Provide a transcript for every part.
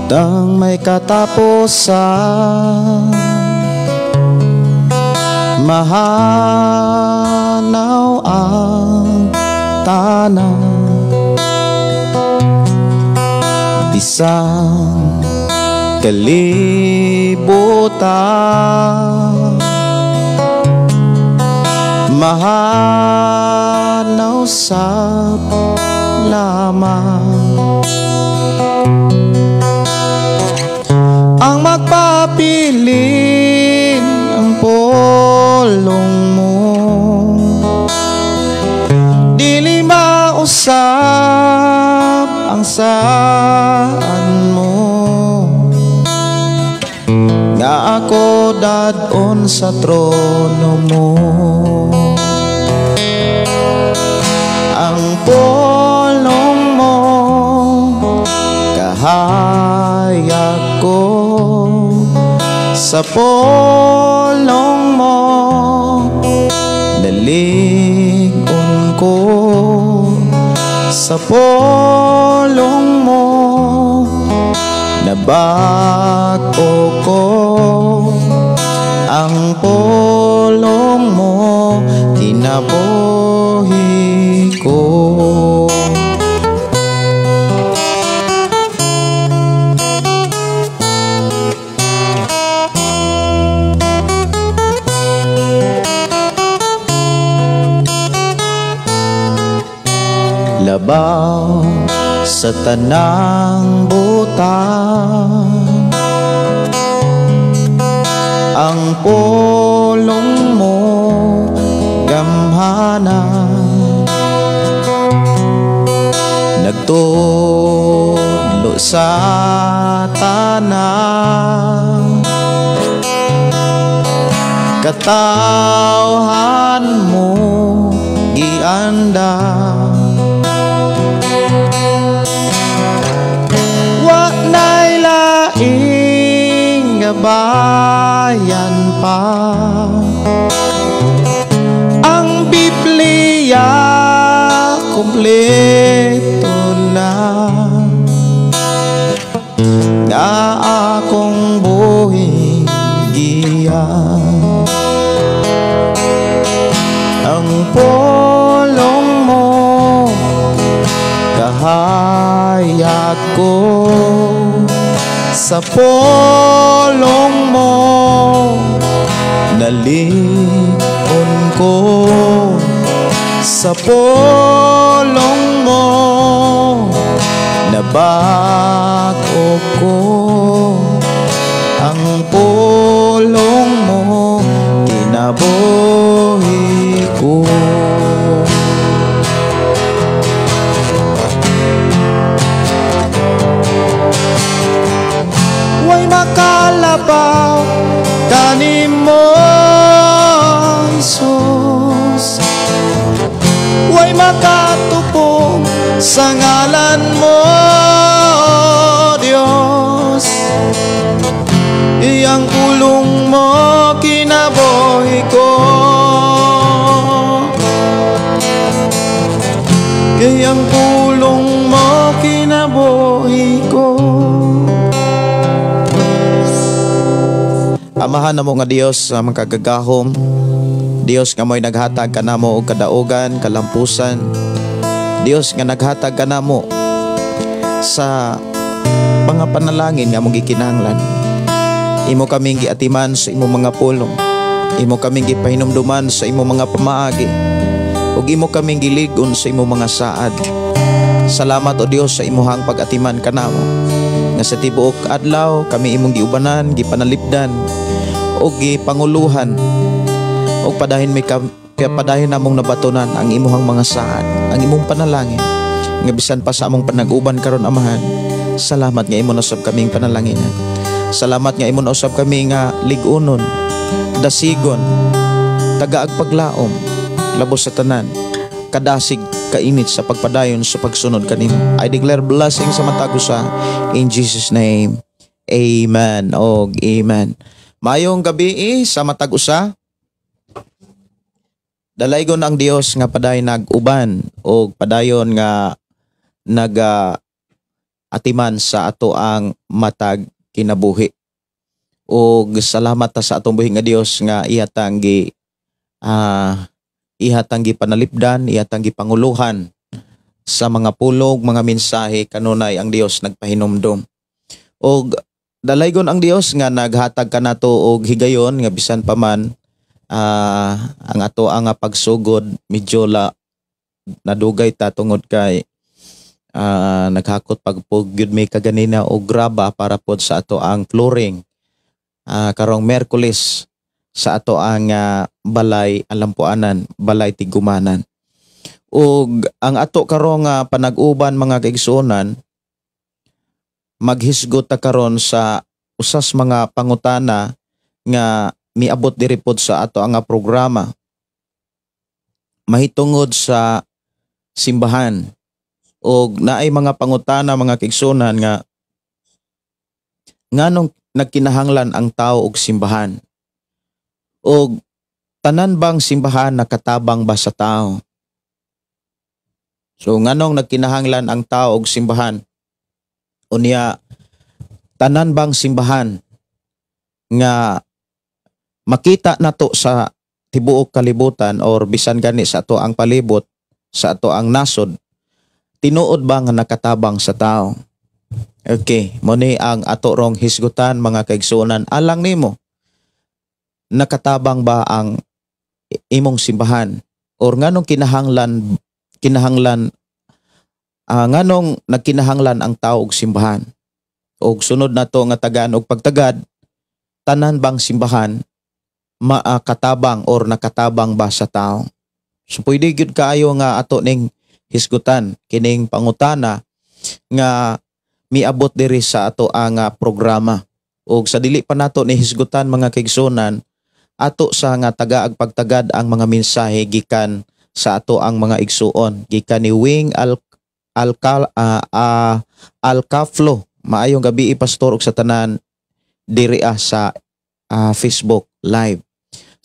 Butang may katapusan, mahanaw ang tanan, bisan kalibutan, mahanaw sa lamang. Ang magpapilin ang pulong mo, dili mausap ang saan mo, nga ako dadon sa trono mo. Ang pulong mo kahayag ko, sa pulong mo nalig-on ko, sa pulong mo nabag-o ko, ang pulong mo kinabuhi ko. Labaw sa tanang butang, ang pulong mo gamhana, nagtudlo sa tanan, katawhan mo gianda. Wa na'y laing gabayan pa, ang Biblia kumpleto na, nga akong buhi giya. Ang pulong mo kahayag ko, sa pulong mo nalig-on ko, sa pulong mo nabag-o ko, ang pulong mo kinabuhi ko. Way makalabaw kanimo, Jesus, way makatupong sa ngalan mo, Diyos. Iyang pulong mo kinabuhi ko, iyang pulong mo kinabuhi ko. Amahan namo nga Dios sa mga kagagahom, Dios nga mo'y naghatag kanamo og kadaugan, kalampusan. Dios nga naghatag kanamo sa mga panalangin nga among gikinahanglan. Imo kaming giatiman sa imong mga pulong, imo kaming gipahinumduman sa imong mga pamaagi, ug imo kaming gilig-on sa imong mga saad. Salamat o Dios sa imuhang pag-atiman kanamo, nga sa tibuok adlaw kami imong giubanan, gipanalipdan ug gipanguluhan, ug padahin may padayon namong nabatonan ang imuhang mga saad, ang imong panalangin, nga bisan pa sa among panag-uban karon, Amahan. Salamat nga imo nasab kaming panalanginan. Salamat nga imo nausab kami nga lig-unon, dasigon, tagaag paglaom, labos sa tanan, kadasig kainit sa pagpadayon sa pagsunod kanimo. I declare blessing sa matag usa in Jesus name. Amen og amen. Mayong gabi sa matag usa. Dalaygon ang Dios nga padayon nag-uban og padayon nga naga atiman sa ato ang matag kinabuhi. Og salamat ta sa atong buhi nga Dios nga ihatang gipanalipdan, ihatang gipanguluhan sa mga pulog, mga mensahe kanunay ang Dios nagpahinumdom. Og dalaygon ang Dios nga naghatag kanato og higayon nga bisan pa man ang ato ang pagsugod medyo la nadugay ta tungod kay naghakot pagpug gyud mi kaganina og graba para pod sa ato ang flooring karong Miyerkules sa ato ang balay Alampuanan, balay Tigumanan. Ug ang ato karong panag-uban, mga kaigsuonan, maghisgot ta karon sa usas mga pangutana nga miabot diri pod sa ato ang programa mahitungod sa simbahan. Og naay mga pangutana, mga kaigsuonan, nga nganong nagkinahanglan ang tao og simbahan, og tanan bang simbahan nakatabang ba sa tao? So nganong nagkinahanglan ang tao og simbahan, unya tanan bang simbahan nga makita nato sa tibuok kalibutan or bisan gani sa ato ang palibot, sa ato ang nasod, tinuod ba nga nakatabang sa tao? Okay, mo ni ang ato rong hisgutan, mga kaigsuonan. Alang nimo, nakatabang ba ang imong simbahan or nganong nagkinahanglan ang tao og simbahan? Og sunod na to nga tagaan og pagtagad, tanan bang simbahan maakatabang or nakatabang ba sa tao? So pwede gyud kaayo nga ato ning hisgutan kining pangutana nga miabot diri sa ato ang programa. Og sa dili pa nato ni hisgutan, mga kaigsuonan, ato sa nga tagaag pagtagad ang mga mensahe gikan sa ato ang mga igsuon, gikan ni Wing Al Alcal Alcaflo. "Maayong gabi, pastor, ug sa tanan diri sa Facebook Live."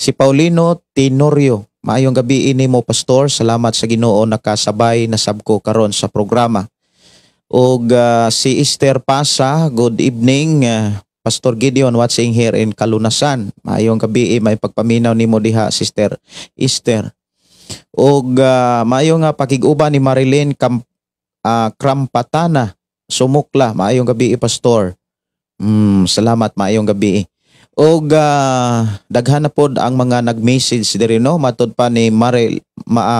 Si Paulino Tenorio, "Maayong gabi nimo, pastor. Salamat sa Ginoo, nakasabay na sab ko karon sa programa." Og si Esther Pasa, "Good evening, Pastor Gideon, watching here in Kalunasan." Maayong gabi, may pagpaminaw nimo diha, Sister Esther. Og maayo nga pakig-uban ni Marilyn Krampatana Sumukla, "Maayong gabi, pastor." Salamat, maayong gabi. Og daghan na pod ang mga nag-message diri, no, matod pa ni Maril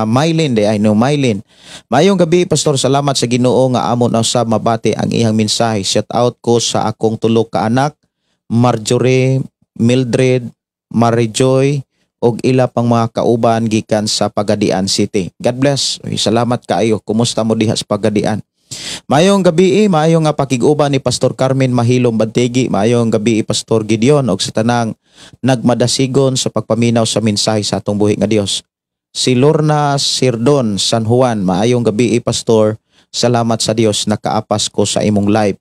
Mylene di ay, no, Mylene. "Maayong gabi, pastor, salamat sa Ginoo nga amo na usab mabati ang iyang mensahe. Shout out ko sa akong tulo ka anak, Marjorie, Mildred, Marijoy og ila pang mga kauban gikan sa Pagadian City. God bless." Uy, salamat kaayo. Kumusta mo diha sa Pagadian? Maayong gabi, maayong nga pakig-uban ni Pastor Carmen Mahilom Bantigi. "Maayong gabi, Pastor Gideon, og sa tanang nagmadasigon sa pagpaminaw sa mensahe sa atong buhi nga Dios." Si Lorna Sirdon San Juan, "Maayong gabi, pastor. Salamat sa Dios, nakaapas ko sa imong live."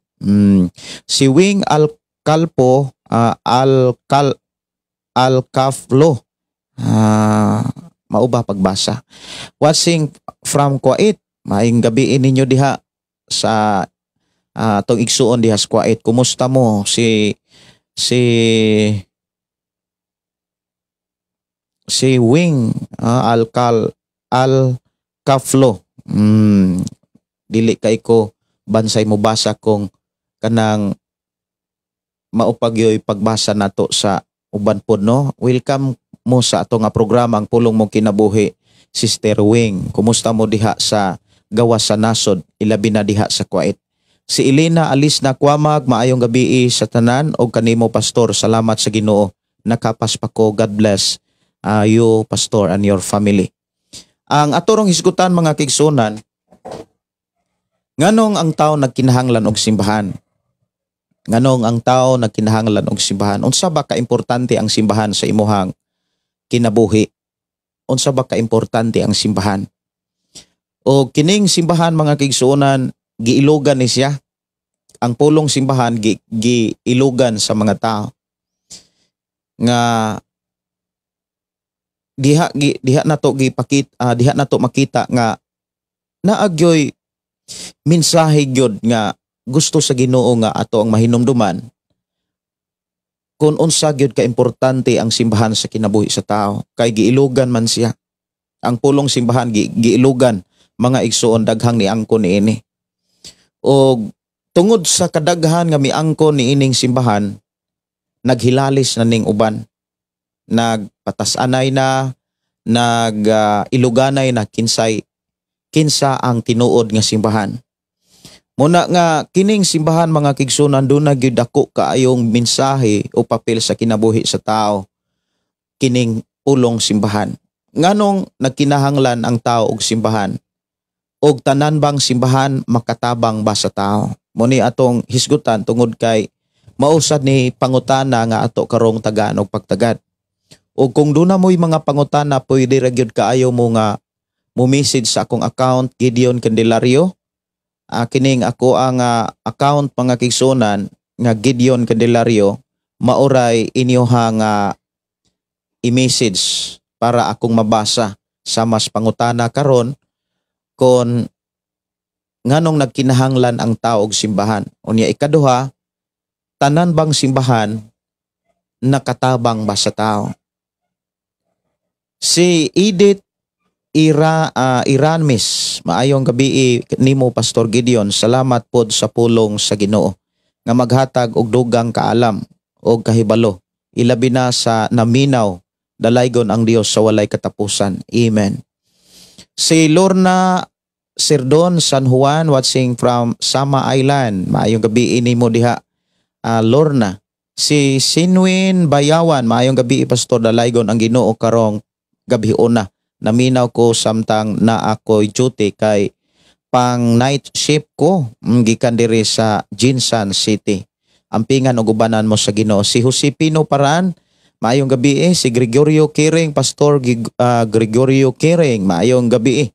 Si Wing Alcalpo Alcal Alcaflo, mao ba pagbasa? "Watching from Kuwait." Maayong gabi ninyo diha sa atong igsuon diha sa Kuwait. Kumusta mo? Si Wing Alcal Alcaflo. Dili kay ko bansay mo basa kung kanang maupagyoy pagbasa nato sa uban pod, no. Welcome mo sa ato nga programa, ang Pulong Mo Kinabuhi, Sister Wing. Kumusta mo diha sa gawas sa nasod, ilabi na diha sa Kuwait? Si Elena Alis na Kwamag, "Maayong gabi sa tanan og kanimo, pastor. Salamat sa Ginoo, nakapas pa ko. God bless you, pastor, and your family." Ang atorong hisgutan, mga kaigsuonan, nganong ang tao nagkinahanglan og simbahan? Nganong ang tao nagkinahanglan og simbahan? Unsa ba kaimportante ang simbahan sa imuhang kinabuhi? Unsa ba kaimportante ang simbahan? O kining simbahan, mga kaigsuonan, giilugan ni siya. Ang pulong simbahan giilugan sa mga tao. Nga diha nato gipakit diha nato makita nga naagyoy mensahe gyud nga gusto sa Ginoo nga ato ang mahinumduman kung unsa gyud ka importante ang simbahan sa kinabuhi sa tao, kay giilugan man siya. Ang pulong simbahan giilugan, mga igsuon, daghang niangkon niini. Og tungod sa kadaghan nga miangkon niining simbahan, naghilalis na ning uban, nagpatas-anay na, nag iluganay na kinsay kinsa ang tinuod nga simbahan. Muna nga kining simbahan, mga kaigsuonan, duna gyud dako kaayong mensahe o papel sa kinabuhi sa tao kining pulong simbahan. Nganong nagkinahanglan ang tao og simbahan? Og tanan bang simbahan makatabang ba sa tao? Mo ni atong hisgutan tungod kay mausad ni pangutana nga ato karong tagaan og pagtagad. O kung duna mo'y mga pangutana, pwede ra gyud kaayo mo nga mo message sa akong account, Gideon Candelario. Kining ako ang account, mga kaigsuonan, nga Gideon Candelario, maoray inyoha nga i-message para akong mabasa sa mas pangutana karon kon nganong nagkinahanglan ang tao og simbahan. Unya ikaduha, tanan bang simbahan nakatabang ba sa tao? Si Edith Iranmis, maayong gabi nimo, Pastor Gideon. Salamat pod sa pulong sa Ginoo nga maghatag og dugang kaalam og kahibalo. Ilabi na sa naminaw, dalaygon ang Dios sa walay katapusan. Amen. Si Lorna Serdon San Juan, watching from Sama Island. Maayong gabi nimo diha, Lorna. Si Sinwin Bayawan, maayong gabi, Pastor, dalaygon ang Ginoo karong gabi una. Naminaw ko samtang naa ko'y duty kay pang night shift ko gikan diri sa Jinsan City. Ampingan og ubanan mo sa Ginoo. Si Josepino Paran, maayong gabi eh. Si Gregorio Kiring, Pastor Gregorio Kiring, maayong gabi eh.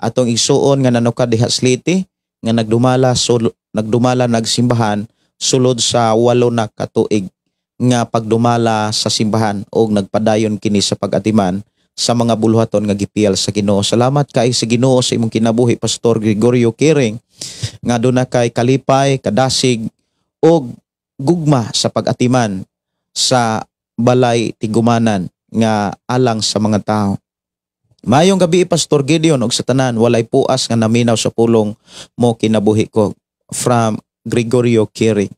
Atong igsuon nga nanukad diha sa Leyte nga nagdumala nagsimbahan sulod sa 8 na katuig nga pagdumala sa simbahan og nagpadayon kini sa pag-atiman sa mga buluhaton nga gipiyal sa Ginoo. Salamat kay sa Ginoo sa imong kinabuhi, Pastor Gregorio Kiring, nga duna kay kalipay, kadasig og gugma sa pag-atiman sa balay tigumanan nga alang sa mga tao. Maayong gabi, Pastor Gideon, og sa tanan, walay puas nga naminaw sa pulong mo kinabuhi ko, from Gregorio Kiring.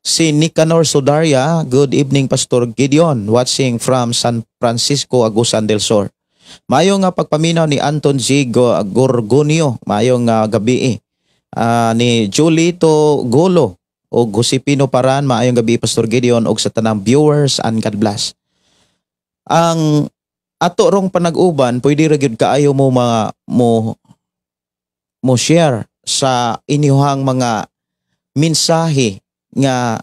Si Nicanor Sudaria, good evening, Pastor Gideon, watching from San Francisco, Agusan del Sur. Maayo nga pagpaminaw ni Anton G. Gorgonio, maayong gabi eh. Ni Julito Golo o Josepino Paran, maayong gabi, Pastor Gideon, og sa tanang viewers, and God bless. Ang ato rong panag-uban, pwede ra gyud kaayo mo mga mo mo share sa inyuhang mga mensahe nga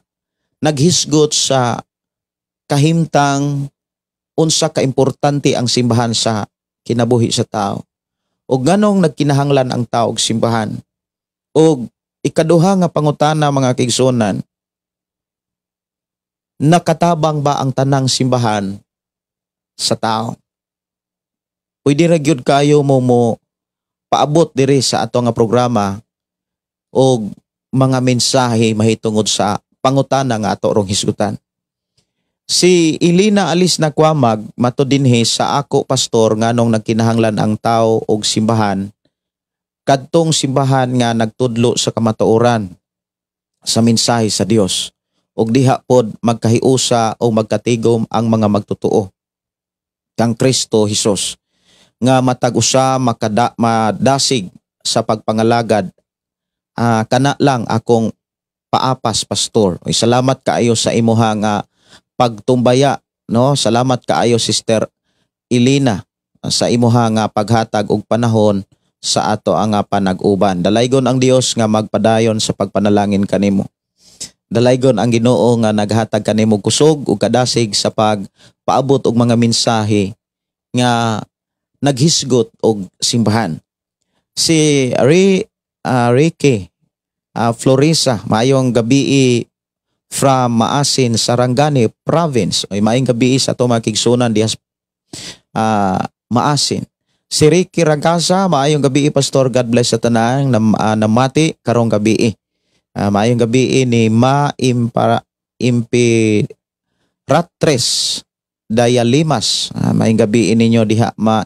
naghisgot sa kahimtang unsa ka importante ang simbahan sa kinabuhi sa tao. O nganong nagkinahanglan ang tao og simbahan. Og ikaduha nga pangutana, mga kaigsuonan, nakatabang ba ang tanang simbahan sa tao? Pwede ra gyud kayo mo mo paabot diri sa ato nga programa og mga mensahe mahitungod sa pangutana nga ato rong hisgutan. Si Elena Alis na Kwamag, mato dinhi sa ako, Pastor, nganong nagkinahanglan ang tao og simbahan, kadtong simbahan nga nagtudlo sa kamatuoran sa mensahe sa Dios ug diha pod magkahiusa o magkatigom ang mga magtotoo kang Kristo Hesus nga matag usa madasig sa pagpangalagad. Kana lang akong paapas, Pastor. Oy, salamat kaayo sa imuha nga pagtumbaya, no? Salamat kaayo, Sister Elena, sa imuha nga paghatag og panahon sa ato ang panag-uban. Dalaygon ang Dios nga magpadayon sa pagpanalangin kanimo. Dalaygon ang Ginoo nga naghatag kanimo kusog ug kadasig sa pagpaabot og mga mensahe nga naghisgot og simbahan. Si Ricky Florisa, maayong gabi from Maasin, Sarangani Province. Ay, maayong gabi sa ato mga kaigsuonan diha Maasin. Si Ricky Ragasa, maayong gabi, Pastor. God bless sa tanan namati karong gabi. Maayong gabi ni Ma Impara Imperatres Dayalimas. Maayong gabi ninyo diha, Ma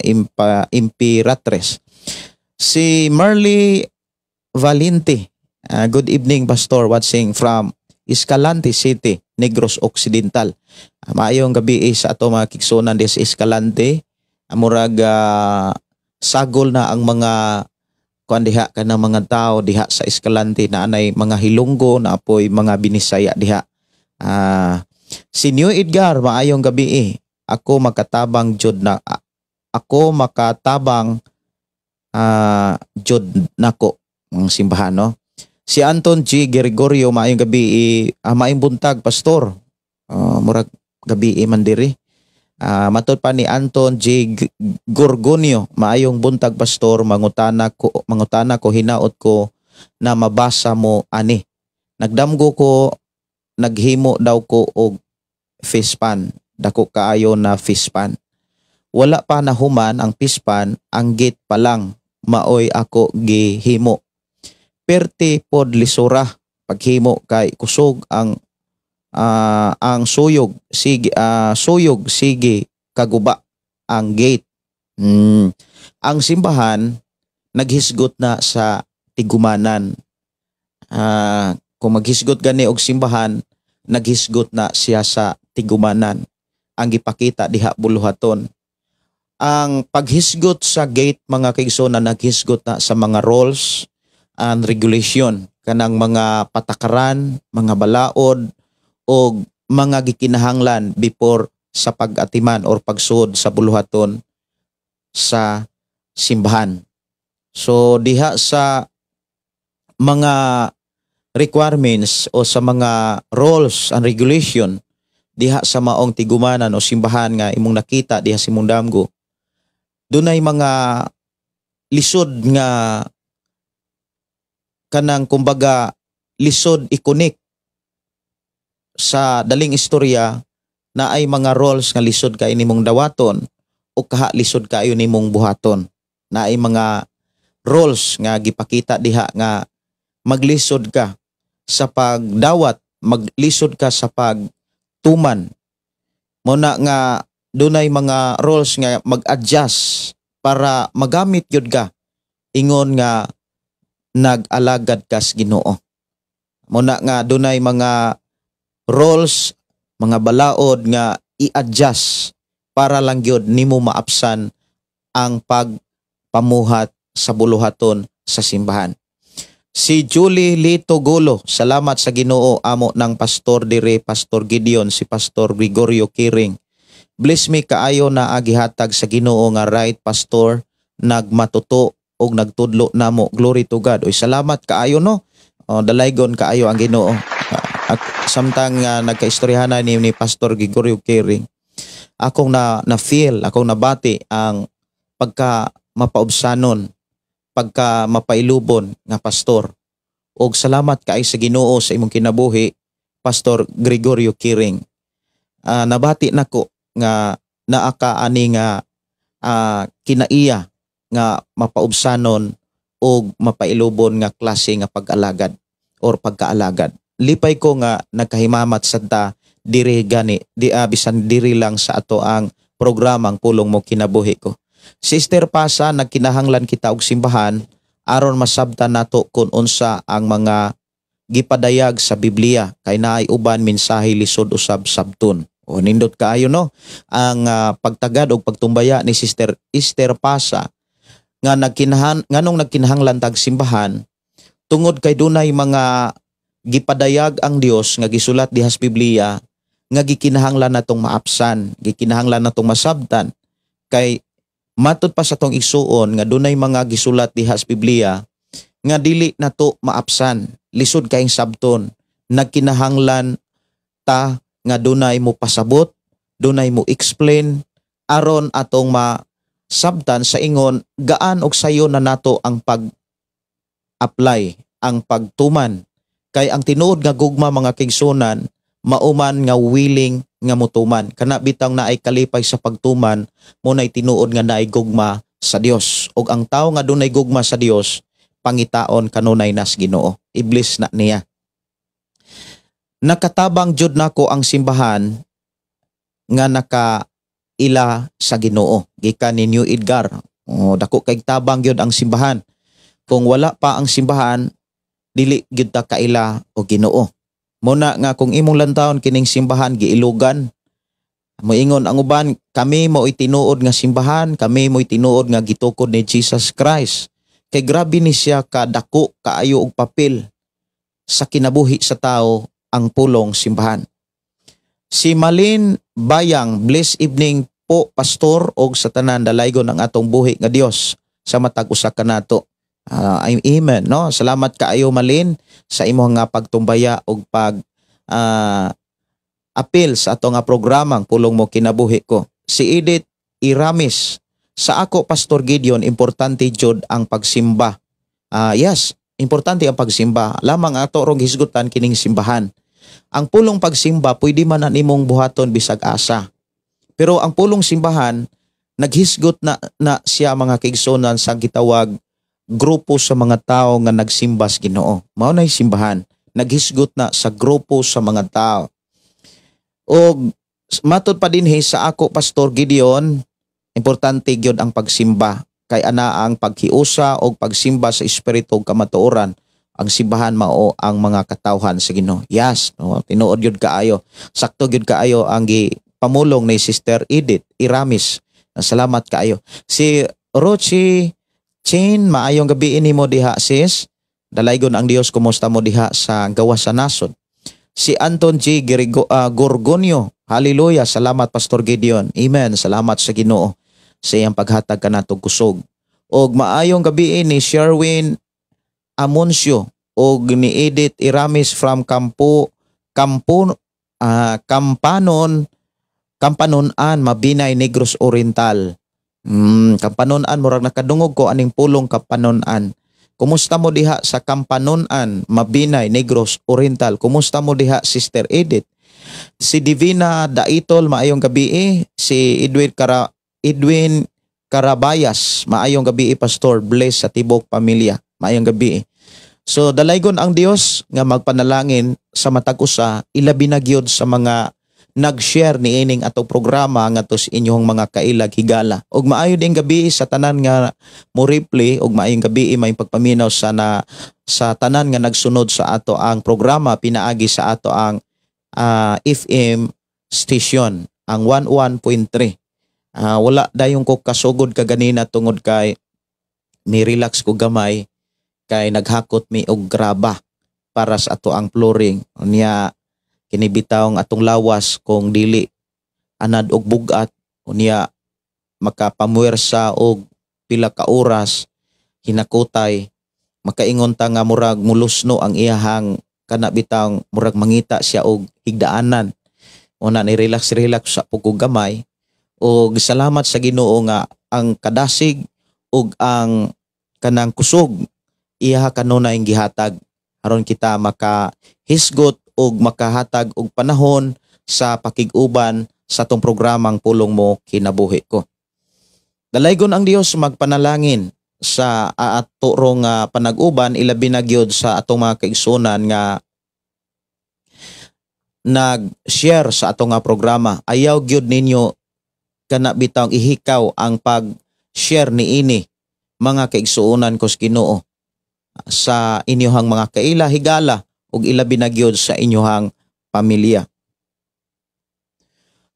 Imperatres. Si Merly Valente. Good evening, Pastor, watching from Escalante City, Negros Occidental. Maayong gabi sa ato mga kaigsuonan sa Escalante. Murag sagol na ang mga kuan diha, kanang mga tao diha sa Escalante na anay mga Hilonggo na apoy mga Binisaya diha. Si New Edgar, maayong gabi eh. Ako makatabang jud na ako makatabang jud nako ang simbahan, no. Si Anton G. Gregorio, maayong gabi eh, maayong buntag, Pastor. Murag gabi eh, man diri. Matod pa ni Anton G. Gorgonio, maayong buntag, Pastor, mangutana ko hinaot ko na mabasa mo ani. Nagdamgo ko naghimo daw ko og fish pan, dako kaayo na fish pan. Wala pa nahuman ang fish pan, ang gate pa lang maoy ako gihimo. Perti pod lisura paghimo kay kusog ang suyog, sige suyog sige kaguba ang gate. Ang simbahan naghisgot na sa tigumanan. Kung maghisgot gani og simbahan, naghisgot na siya sa tigumanan. Ang gipakita diha buluhaton. Ang paghisgot sa gate, mga kaigsoon, na naghisgot na sa mga rules and regulation, kanang mga patakaran, mga balaod o mga gikinahanglan before sa pag-atiman or pagsud sa buluhaton sa simbahan. So diha sa mga requirements o sa mga rules and regulation diha sa maong tigumanan o simbahan nga imong nakita diha sa imong damgo, dunay mga lisod nga kanang kumbaga lisod i-connect. Sa daling istorya, na ay mga roles nga lisod kay nimong dawaton o kaha lisod kayo nimong buhaton, na ay mga roles nga gipakita diha nga maglisod ka sa pagdawat, maglisod ka sa pagtuman. Mo na nga dunay mga roles nga mag-adjust para magamit gyud ka ingon nga nag-alagad ka sa Ginoo. Mo na nga dunay mga roles, mga balaod nga i-adjust para lang gyud nimo maapsan ang pagpamuhat sa buluhaton sa simbahan. Si Julie Lito Golo, salamat sa Ginoo amo ng pastor dire, Pastor Gideon, si Pastor Gregorio Kiring. Bless me kaayo na agihatag sa Ginoo nga right pastor, nagmatuto og nagtudlo namo. Glory to God. Oy, salamat kaayo, no. Oh, dalaygon kaayo ang Ginoo. At samtang nagkaistoryahan ni Pastor Gregorio Kiring, akong na feel, akong nabati ang pagka mapaubsanon, pagka mapailubon nga pastor. Og salamat kay sa Ginoo sa imong kinabuhi, Pastor Gregorio Kiring. Nabati nako nga naa ka ani nga kinaiya nga mapaubsanon og mapailubon nga klase nga pag-alagad or pagkaalagad. Lipay ko nga nagkahimamat sad ta diri gani di bisan diri lang sa ato ang programang Pulong Mo Kinabuhi Ko. Sister Pasa, nagkinahanglan kita og simbahan aron masabtan nato kung unsa ang mga gipadayag sa Biblia kay naay uban mensahe lisod usab sabton. O, nindot kaayo, no, ang pagtagad og pagtumbaya ni Sister Esther Pasa nga nagkinahan nganong nagkinahanglan tag simbahan tungod kay dunay mga gipadayag ang Dios nga gisulat diha sa Biblia nga gikinahanglan natong maapsan, gikinahanglan natong masabtan, kay matud pa sa tong igsuon nga dunay mga gisulat diha sa Biblia nga dili nato maapsan, lisod kayong sabton. Nagkinahanglan ta nga dunay mo pasabot, dunay mo explain aron atong masabtan sa ingon gaan og sayo na nato ang pag-apply, ang pagtuman. Kay ang tinuod nga gugma, mga kaigsuonan, mauman nga willing nga mutuman. Kana bitang naay kalipay sa pagtuman, mo nay tinuod nga naay gugma sa Dios. Ug ang tawo nga dunay gugma sa Dios, pangitaon kanunay nas Ginoo. Iblis na niya. Nakatabang jud nako ang simbahan nga naka-ila sa Ginoo. Gikan ni New Edgar. Oh, dako kay tabang gyud ang simbahan. Kung wala pa ang simbahan, dili gyud ta kaila og Ginoo. Muna nga kung imong lantawon kining simbahan giilugan, moingon ang uban, kami mo tinuod nga simbahan, kami mo tinuod nga gitukod ni Jesus Christ. Kay grabe ni siya kadako kaayo og papel sa kinabuhi sa tao ang pulong simbahan. Si Malin Bayang, "Bless evening po, Pastor, og sa tanan. Dalaygon ang atong buhi nga Dios sa matag usa kanato." Amen, no? Salamat kaayo, Malin, sa imong nga pagtumbaya og pag apil sa ato nga programang Pulong Mo Kinabuhi Ko. Si Edith Iramis, "Sa ako, Pastor Gideon, importante jud ang pagsimba." Yes, importante ang pagsimba. Lamang ato rong hisgutan kining simbahan. Ang pulong pagsimba, pwede man na nimong buhaton bisag asa. Pero ang pulong simbahan, naghisgot na, na siya, mga kaigsuonan, sa gitawag grupo sa mga tao nga nagsimba sa Ginoo. Mao na simbahan. Naghisgot na sa grupo sa mga tao. Og matod pa dinhi, "Sa ako, Pastor Gideon, importante gyud ang pagsimba kay ana ang paghiusa og pagsimba sa espiritu ug kamatuoran. Ang simbahan mao ang mga katawhan sa Ginoo." Yes, no, tinuod gyud kaayo. Sakto gyud kaayo ang gi pamulong ni Sister Edith Iramis. Salamat kaayo. Si Rochi Chin, maayong gabi nimo diha, sis. Dalaygon ang Dios. Kumusta mo diha sa gawas sa nasod? Si Anton G. Gorgonio, "Hallelujah, salamat, Pastor Gideon." Amen. Salamat sa Ginoo sa iyang paghatag kanatong kusog. Og maayong gabi ni Sherwin Amoncio og ni Edith Iramis from Campo Campo Campanon Campanonan, Mabinay, Negros Oriental. Campanonan, murag nakadungog ko aning pulong Campanonan. Kumusta mo diha sa Campanonan, Mabinay, Negros Oriental? Kumusta mo diha, Sister Edith? Si Divina Daitol, maayong gabi. Si Edwin Carabayas, "Maayong gabi, Pastor, bless sa tibok pamilya." Maayong gabi. So dalaygon ang Dios nga magpanalangin sa matag usa, ilabi na gyud sa mga nag-share ni ining atong programa ngadto sa inyong mga kailag higala. Ug maayo ding gabi sa tanan nga mo replay, ug maayong gabi, may pagpaminaw sa na sa tanan nga nagsunod sa ato ang programa pinaagi sa ato ang FM station, ang 11.3. Wala dayon ko kasugod kaganina tungod kay ni relax ko gamay kay naghakot mi og graba para sa ato ang flooring. Unya kini bitawng atong lawas, kung dili anad og bugat, unya makapamuwersa og pila ka oras hinakutay, makaingon ta nga murag mulusno ang iyahang kana bitawng murag mangita siya og higdaanan. Una ni relax relax sa pugog gamay, og salamat sa Ginoo nga ang kadasig ug ang kanang kusog iyaha kanunay gihatag aron kita makahisgot ug makahatag og panahon sa pakig-uban sa atong programang Pulong Mo Kinabuhi Ko. Dalaygon ang Dios magpanalangin sa ato rong panag-uban, ilabi na gyud sa atong mga kaigsunan nga nag-share sa atong nga programa. Ayaw gyud ninyo kana bitawng ihikaw ang pag-share niini, mga kaigsuonan ko sa Ginoo, sa inyong mga kaila higala ug ilabi na gyud sa inyong pamilya.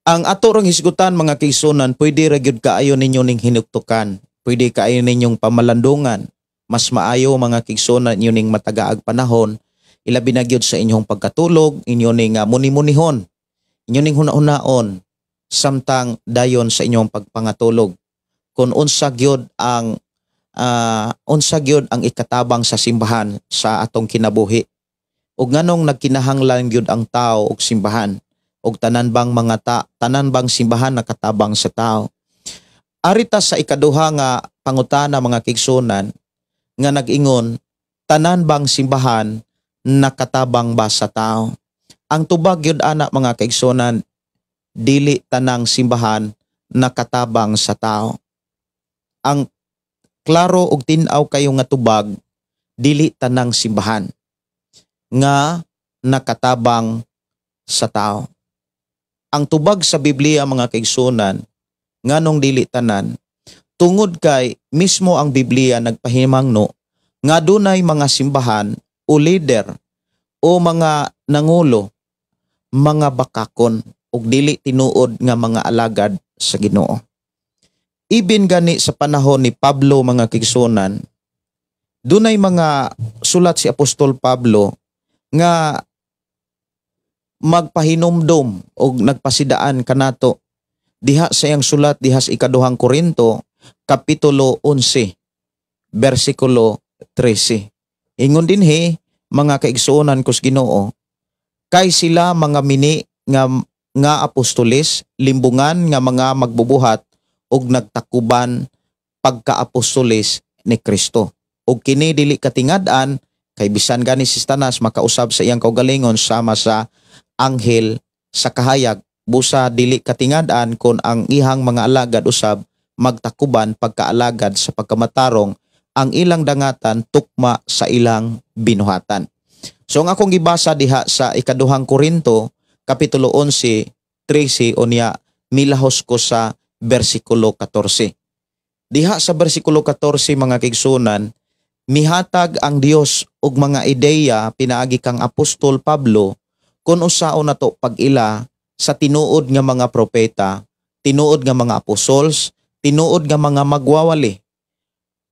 Ang ato rong hisgutan, mga kaigsuonan, pwede ra gyud kaayo ninyo ning hinuktukan. Pwede kaayo ninyong pamalandungan. Mas maayo, mga kaigsuonan, inyo ning matagaag panahon, ilabi na gyud sa inyong pagkatulog, inyo ning muni-munihon, inyo ning huna-hunaon samtang dayon sa inyong pagpangatulog kung unsa gyud ang ikatabang sa simbahan sa atong kinabuhi ug nganong nagkinahanglan gyud ang tao og simbahan, ug tanan bang simbahan nakatabang sa tao. Arita sa ikaduha nga pangutana, mga kaigsuonan, nga nag-ingon, tanan bang simbahan nakatabang ba sa tao? Ang tubag gyud ana, mga kaigsuonan, dili tanang simbahan nakatabang sa tao. Ang klaro og tin-aw kayo nga tubag, dili tanang simbahan nga nakatabang sa tao. Ang tubag sa Biblia, mga kaigsunan, nganong dili tanan, tungod kay mismo ang Biblia nagpahimangno nga dunay mga simbahan o leader o mga nangulo, mga bakakon ug dili tinuod nga mga alagad sa Ginoo. Ibin gani sa panahon ni Pablo, mga kaigsunan, dunay mga sulat si Apostol Pablo nga magpahinumdom o nagpasidaan kanato diha sa iyang sulat diha sa Ikaduhang Korinto kapitulo 11 bersikulo 13. Ingon dinhi, mga kaigsuonan kus Ginoo, kay sila mga mini nga nga apostoles, limbungan nga mga magbubuhat og nagtakuban pagka-apostoles ni Kristo. Og kini dili katingad-an, kay bisan gani si Satanas makausab sa iyang kaugalingon sama sa anghel sa kahayag, busa dili katingad-an kon ang ihang mga alagad usab magtakuban pagkaalagad sa pagkamatarong, ang ilang dangatan tukma sa ilang binuhatan. So ang akong gibasa diha sa Ikaduhang Korinto kapitulo 11 13, unya milahos ko sa bersikulo 14. Diha sa bersikulo 14, mga kaigsunan, mihatag ang Dios og mga ideya pinaagi kang Apostol Pablo kung unsaon nato pag-ila sa tinuod nga mga propeta, tinuod nga mga apostols, tinuod nga mga magwawali.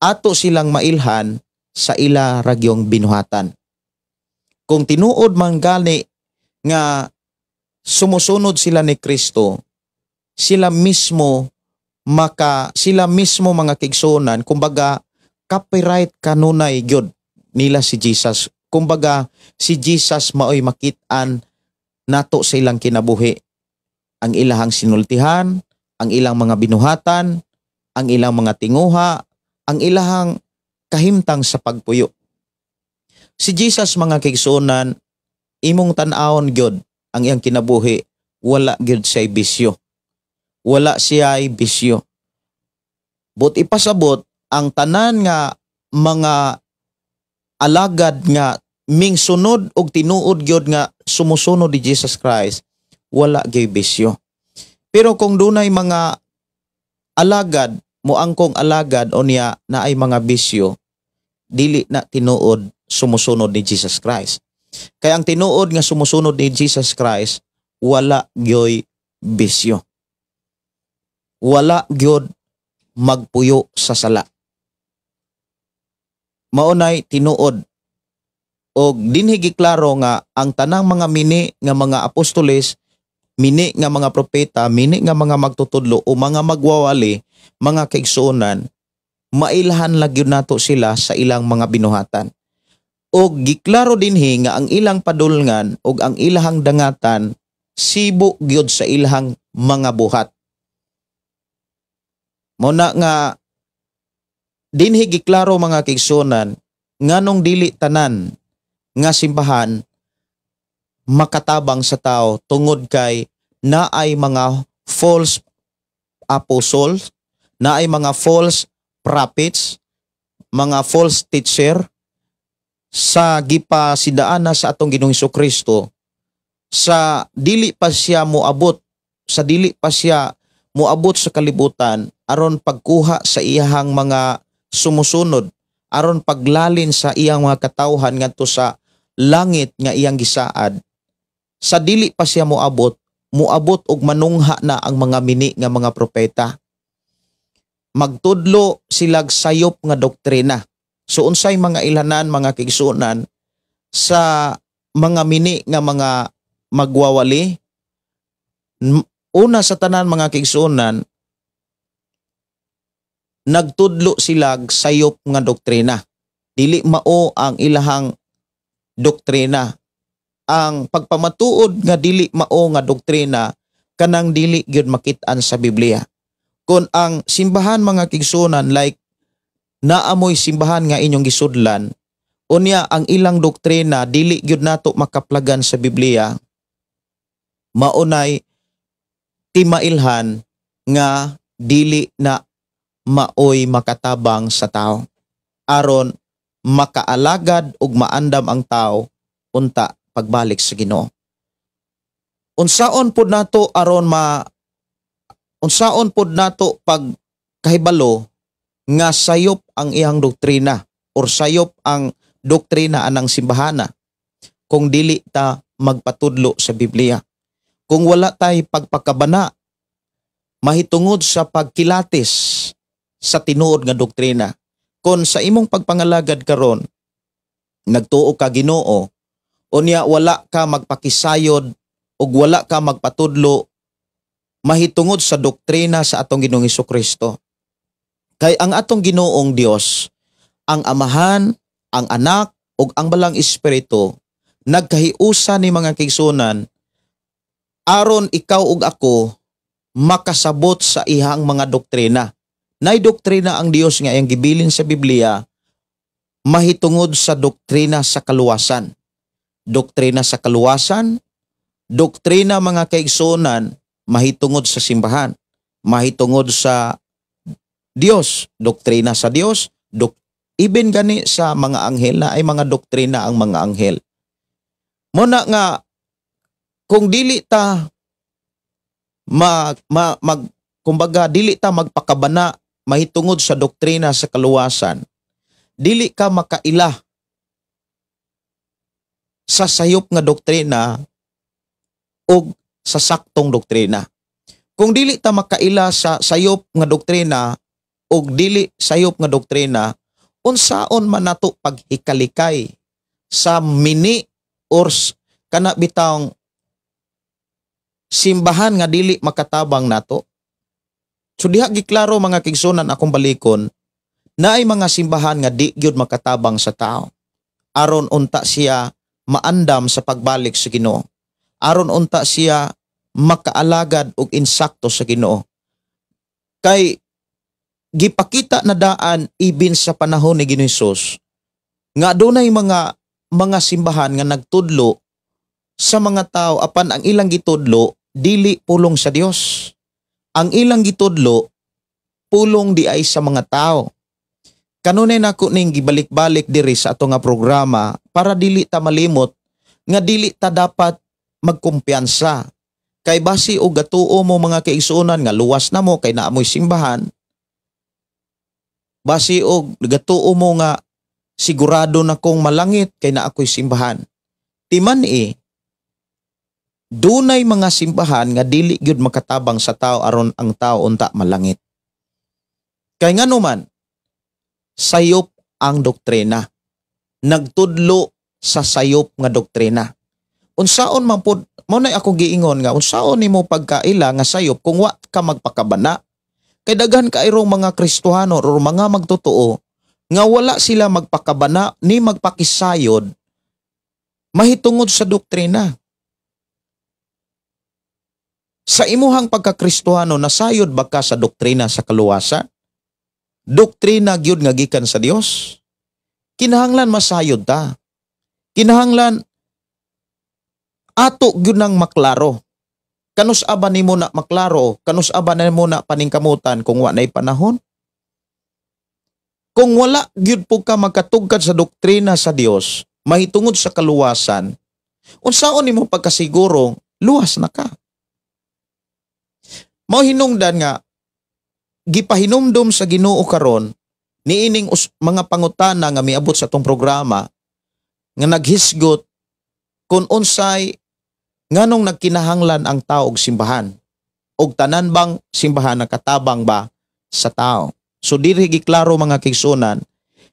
Ato silang mailhan sa ila ragyong binuhatan. Kung tinuod man gani nga sumusunod sila ni Kristo, sila mismo, mga kaigsunan, kumbaga copyright kanunay gyud nila si Jesus. Kumbaga si Jesus maoy makit-an nato sa ilang kinabuhi. Ang ilahang sinultihan, ang ilang mga binuhatan, ang ilang mga tinguha, ang ilahang kahimtang sa pagpuyo. Si Jesus, mga kaigsuonan, imong tan-awon gyud ang iyang kinabuhi, wala gyud siya bisyo. Wala siya bisyo. But ipasabot ang tanan nga mga alagad nga mingsunod og tinuod gyud nga sumusunod ni Jesus Christ, wala gyud bisyo. Pero kung dunay mga alagad moangkong alagad unya naay mga bisyo, dili na tinuod sumusunod ni Jesus Christ. Kaya ang tinuod nga sumusunod ni Jesus Christ, wala gyoy bisyo. Wala gyud magpuyo sa sala. Maunay tinuod og dinhi giklaro nga ang tanang mga mini nga mga apostoles, mini nga mga propeta, mini nga mga magtutudlo o mga magwawali, mga kaigsuonan, mailhan lang gyud nato sila sa ilang mga binuhatan. Og giklaro dinhi nga ang ilang padulngan og ang ilahang dangatan sibo gyud sa ilahang mga buhat. Mao na nga dinhi giklaro, mga kaigsuonan, nganong dili tanan nga simbahan makatabang sa tao, tungod kay naay mga false apostles, naay mga false prophets, mga false teacher sa gipasidaan na sa atong Ginoong Kristo sa dili pa siya moabot sa kalibutan aron pagkuha sa iyahang mga sumusunod, aron paglalin sa iyang mga katawhan ngadto sa langit nga iyang gisaad. Sa dili pa siya moabot, moabot og manungha na ang mga mini nga mga propeta. Magtudlo silag sayop nga doktrina. So unsay mga ilhanan, mga kaigsuonan, sa mga mini nga mga magwawali? Una sa tanan, mga kaigsuonan, nagtudlo silag sayop nga doktrina. Dili mao ang ilahang doktrina. Ang pagpamatuod nga dili mao nga doktrina, kanang dili gyud makit-an sa Biblia. Kung ang simbahan, mga kaigsuonan, like naamoy simbahan nga inyong gisudlan, unya ang ilang doktrina dili gyud nato makaplagan sa Biblia, maunay timailhan nga dili na maoy makatabang sa tao aron makaalagad ug maandam ang tao unta pagbalik sa Ginoo. Unsaon pod nato pag kahibalo nga sayop ang iyang doktrina or sayop ang doktrina anang simbahana kung dili ta magpatudlo sa Biblia? Kung wala tay pagpakabana mahitungod sa pagkilatis sa tinuod nga doktrina. Kung sa imong pagpangalagad karon, nagtuo ka Ginoo, unya wala ka magpakisayod ug wala ka magpatudlo mahitungod sa doktrina sa atong Ginoong Kristo. Kay ang atong Ginoong Dios, ang Amahan, ang Anak ug ang Balang Espiritu, nagkahiusa ni, mga kaigsuonan, aron ikaw ug ako makasabot sa ihang mga doktrina. Nay doktrina ang Dios nga iyang gibilin sa Biblia mahitungod sa doktrina sa kaluwasan. Doktrina sa kaluwasan, doktrina, mga kaigsuonan, mahitungod sa simbahan, mahitungod sa Dios, doktrina sa Dios, even gani sa mga anghel na ay mga doktrina ang mga anghel. Muna nga kung dili ta ma, ma, mag kumbaga dili ta magpakabana mahitungod sa doktrina sa kaluwasan, dili ka makaila sa sayop nga doktrina o sa saktong doktrina. Kung dili ta makaila sa sayop nga doktrina o dili sayop nga doktrina, unsaon man nato paghikalikay sa mini or kana bitawng simbahan nga dili makatabang nato? So diha giklaro, mga kaigsuonan, akong balikon, naay mga simbahan nga di gyud makatabang sa tao aron unta siya maandam sa pagbalik sa Ginoo, aron unta siya makaalagad og insakto sa Ginoo. Kay gipakita na daan ibin sa panahon ni Ginoong Hesus nga adunay mga simbahan nga nagtudlo sa mga tao, apan ang ilang gitudlo dili pulong sa Dios. Ang ilang gitudlo, pulong di ay sa mga tao. Kanunay nako ning gibalik-balik diri sa ato nga programa para dili ta malimot nga dili ta dapat magkumpiyansa. Kay basi og gatuo mo, mga kaigsuonan, nga luwas na mo kay naamoy simbahan. Basi og gatuo mo nga sigurado na kong malangit kay naa ko'y simbahan. Timan eh, dunay mga simbahan nga dili gyud makatabang sa tao aron ang tao unta malangit. Kay ngano man, sayop ang doktrina. Nagtudlo sa sayop nga doktrina. Unsaon man pod mo na ako giingon nga unsaon nimo pagkaila nga sayop kung wa ka magpakabana? Kay daghan kairong mga Kristohano or mga magtotoo nga wala sila magpakabana ni magpakisayod mahitungod sa doktrina. Sa imuhang pagkakristohano, nasayod ba ka sa doktrina sa kaluwasan? Doktrina gyud nga gikan sa Dios? Kinahanglan masayod ta. Kinahanglan ato gyud nang maklaro. Kanus aba nimo na maklaro, kanus aba nimo na paningkamutan kung wa na'y panahon? Kung wala gyud po ka magkatugkad sa doktrina sa Dios mahitungod sa kaluwasan, unsaon nimo pagkasiguro luwas na ka? Mao hinungdan nga gipahinumdom sa Ginoo karon niining mga pangutana nga miabot sa atong programa nga naghisgot kung unsay nganong nagkinahanglan ang tao og simbahan og tanan bang simbahan nakatabang ba sa tao. So diri giklaro, mga kaigsuonan,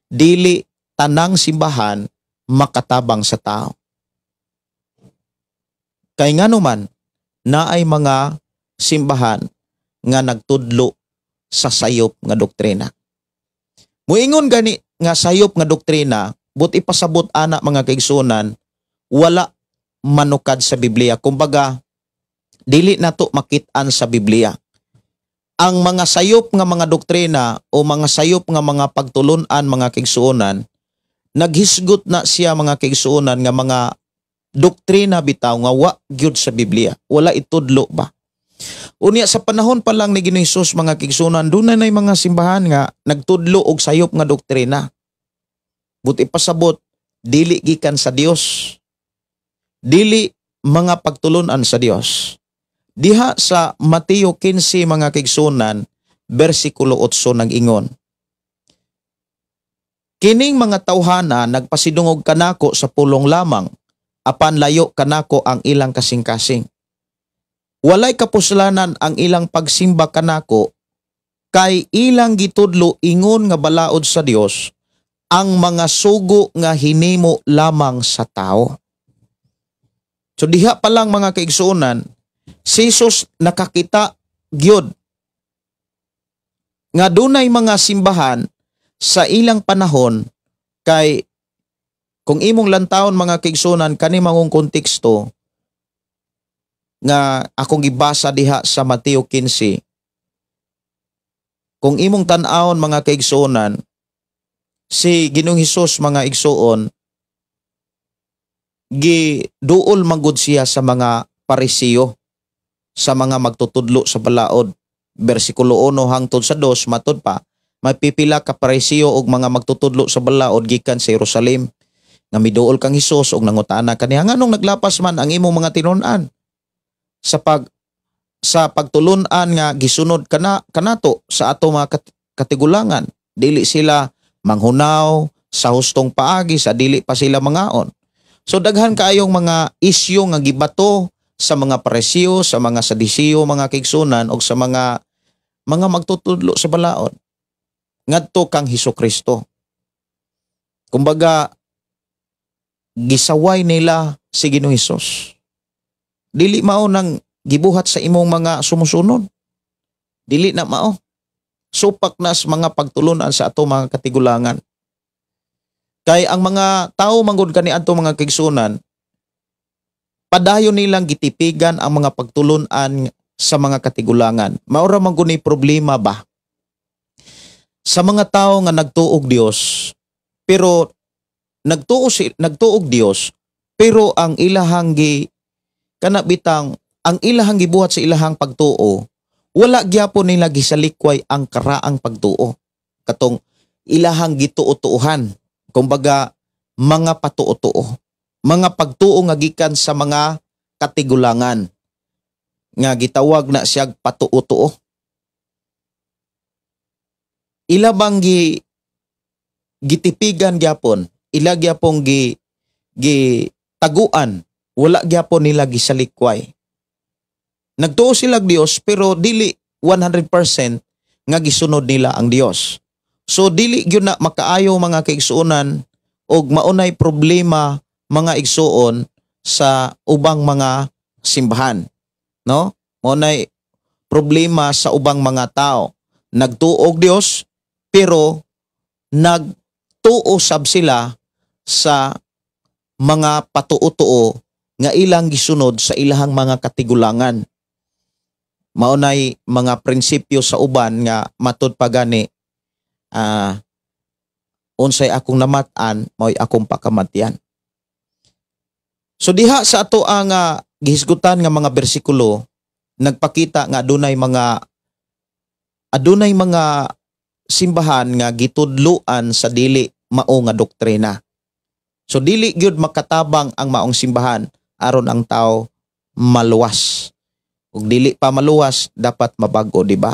dili tanang simbahan makatabang sa tao. Kay ngano man, naay mga simbahan nga nagtudlo sa sayop nga doktrina. Muingon gani nga sayop nga doktrina, but ipasabot ana, mga kaigsuonan, wala manukad sa Biblia. Kumbaga, dili nato makit-an sa Biblia. Ang mga sayop nga mga doktrina o mga sayop nga mga pagtulun-an, mga kaigsuonan, naghisgot na siya, mga kaigsuonan, nga mga doktrina bitaw nga wa gyud sa Biblia. Wala itudlo ba? Unya sa panahon pa lang ni Ginoong Hesus, mga kaigsuonan, dunay na mga simbahan nga nagtudlo og sayop nga doktrina. Buti pasabot, dili gikan sa Dios. Dili mga pagtulunan sa Dios. Diha sa Mateo 15, mga kaigsuonan, bersikulo 8, nag-ingon, "Kining mga tawhana nagpasidungog kanako sa pulong lamang, apan layo kanako ang ilang kasing-kasing. Walay kapuslanan ang ilang pagsimba kanako, kay ilang gitudlo ingon nga balaod sa Dios ang mga sugo nga hinimo lamang sa tao." So diha pa lang, mga kaigsuonan, si Jesus nakakita gyud nga dunay mga simbahan sa ilang panahon, kay kung imong lantawon, mga kaigsuonan, kani mangong konteksto nga akong gibasa diha sa Mateo 15, kung imong tan-awon, mga kaigsuonan, si Ginoong Hesus, mga igsuon, giduol manggod siya sa mga Parisiyo, sa mga magtutudlo sa balaod. Bersikulo 1 hangtod sa 2, matod pa, may pipila ka Parisiyo og mga magtutudlo sa balaod gikan sa Jerusalem nga miduol kang Hesus og nangutana kaniya, "Nganong naglapas man ang imong mga tinun-an sa pagtulun-an nga gisunod kana kanato sa ato mga katigulangan? Dili sila manghunaw sa hustong paagi sa dili pa sila mangaon." So daghan kaayong mga isyu nga gibato sa mga Parisiyo, sa mga Sadisiyo, mga kaigsuonan, og sa mga magtutudlo sa balaod ngadto kang Hesus Kristo. Kumbaga gisaway nila si Ginoong Hesus. "Dili mao nang gibuhat sa imong mga sumusunod. Dili na mao. Supak na sa mga pagtulunan sa ato mga katigulangan." Kay ang mga tao manggod kaniadto, mga kaigsuonan, padayon nilang gitipigan ang mga pagtulunan sa mga katigulangan. Mao ra man gud ni problema ba sa mga tao nga nagtuog Dios, pero nagtuog Dios, pero ang ilahang gi kana bitang ang ilahang gibuhat sa ilahang pagtuo, wala gyapon nila gisalikway ang karaang pagtuo, katong ilahang gituo-tuohan, kumbaga mga patuo-tuo, mga pagtuo nga gikan sa mga katigulangan nga gitawag na siyag patuo-tuo. Ila bang gitipigan gyapon, ila gyapon gi gi taguan, wala gyapon nila gisalikway. Nagtuo sila Dios, pero dili 100% nga gisunod nila ang Dios. So dili gyud na makaayo, mga kaigsuonan, og maunay problema, mga igsuon, sa ubang mga simbahan, no? Maunay problema sa ubang mga tao. Nagtuog Dios, pero nagtuo sab sila sa mga patuo-tuo nga ilang gisunod sa ilahang mga katigulangan. Maunay mga prinsipyo sa uban nga matud pa gani, unsay akong namat-an, mao'y akong pakamatyan. So diha sa ato ang gihisgutan nga mga bersikulo, nagpakita nga adunay mga simbahan nga gitudloan sa dili mao nga doktrina. So dili gyud makatabang ang maong simbahan aron ang tao maluwas. Ug dili pa maluwas, dapat mabago, di ba?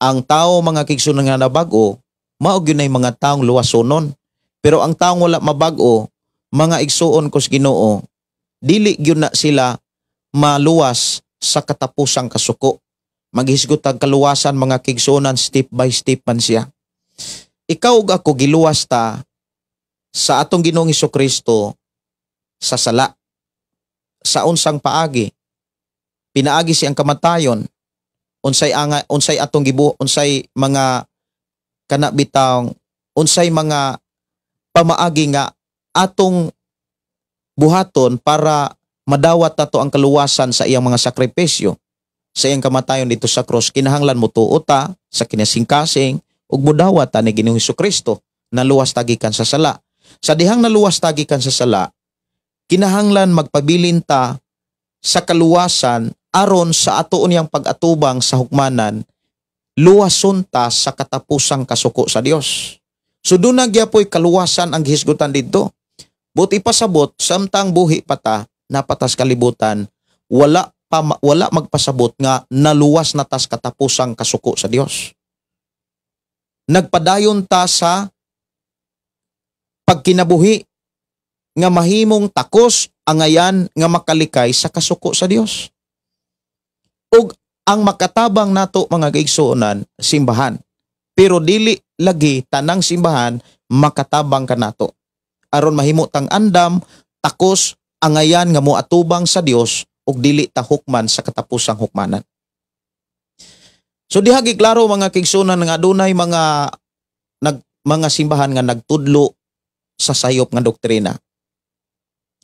Ang tao, mga kaigsuonan, nga nabago, mao gyud nay mga taong luwasonon. Pero ang taong wala mabago, mga igsuon ko sa Ginoo, dili gyud na sila maluwas sa katapusang kasuko. Maghisgot ang kaluwasan, mga kaigsuonan, step by step man siya. Ikaw ug ako, giluwas ta sa atong Ginoong Kristo sa sala. Sa unsang paagi? Pinaagi siyang kamatayon. Unsay anga unsay atong gibu unsay mga kana bitawng unsay mga pamaagi nga atong buhaton para madawat nato ang kaluwasan sa iyang mga sakripisyo, sa iyang kamatayon dito sa cross? Kinahanglan mo tuo ta sa kinasingkasing ug modawat ta ni Ginoong Kristo, naluwas ta gikan sa sala. Sa dihang naluwas ta gikan sa sala, kinahanglan magpabilin ta sa kaluwasan aron sa ato niyang pag-atubang sa hukmanan, luwason ta sa katapusang kasuko sa Dios. So doon na gyapoy kaluwasan ang gihisgutan didto. Buot ipasabot, samtang buhi pa ta, Napatas kalibutan, wala pa, wala magpasabot nga naluwas na tas katapusang kasuko sa Dios. Nagpadayon ta sa pagkinabuhi nga mahimong takos angayan nga makalikay sa kasuko sa Dios. Ug ang makatabang nato, mga kaigsuonan, simbahan. Pero dili lagi tanang simbahan makatabang kanato. Aron mahimo tang andam, takos angayan nga moatubang sa Dios ug dili ta hukman sa katapusang hukmanan. So diha giklaro, mga kaigsuonan, nga adunay mga simbahan nga nagtudlo sa sayop nga doktrina.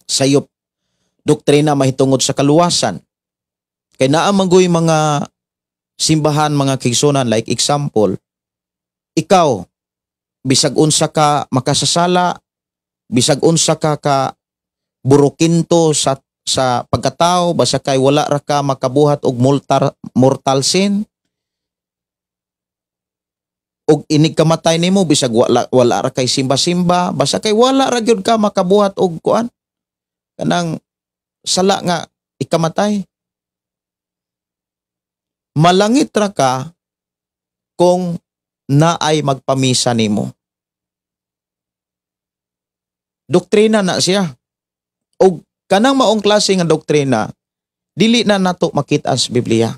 Sayop doktrina mahitungod sa kaluwasan. Kay naa man goy mga simbahan, mga kaigsuonan, like example, ikaw, bisag unsa ka makasasala, bisag unsa ka ka burukinto sa pagkatao, basta kay wala ra ka makabuhat og mortal sin, og inig kamatay nimo, bisag wala ra kay simba-simba, basta kay wala ra gyud ka makabuhat og kuan, kanang sala nga ikamatay, malangit ra ka kung naay magpamisa nimo. Doktrina na siya. Og kanang maong klase nga doktrina, dili na nato makita sa Biblia.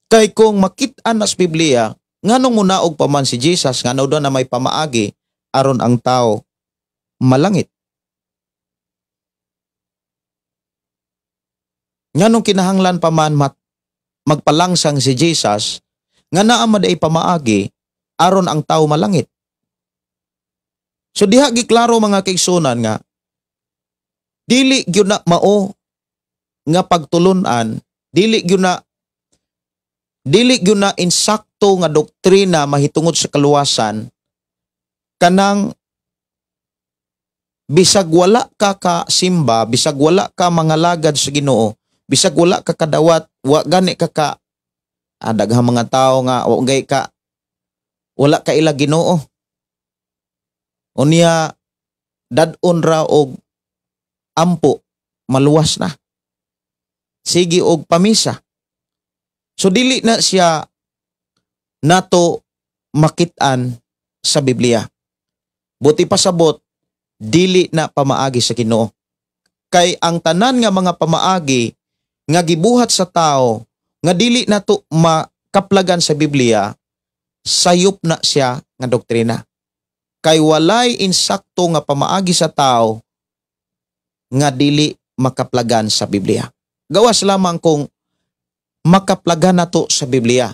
Kay kung makita na sa Biblia, nganong munaog pa man si Jesus, ngano daw na may pamaagi aron ang tao malangit? Nganong kinahanglan pa man magpalangsang si Jesus nga naa man day pamaagi aron ang tao malangit? So diha giklaro, mga kaigsuonan, nga dili gyud na mao nga pagtulun-an, dili gyud na insakto nga doktrina mahitungod sa kaluwasan kanang bisag wala ka ka simba, bisag wala ka mangalagad sa Ginoo, bisag wala ka kadawat, wa gani ka ka daghang mga tawo nga wa gay ka, wala ka ila Ginoo. Unya dad-on ra og ampo, maluwas na. Sige og pamisa. So dili na siya nato makit-an sa Biblia. Buti pasabot, dili na pamaagi sa Ginoo. Kay ang tanan nga mga pamaagi nga gibuhat sa tao nga dili nato makaplagan sa Biblia, sayop na siya nga doktrina. Kay walay insakto nga pamaagi sa tao nga dili makaplagan sa Biblia. Gawas lamang kung makaplagan nato sa Biblia.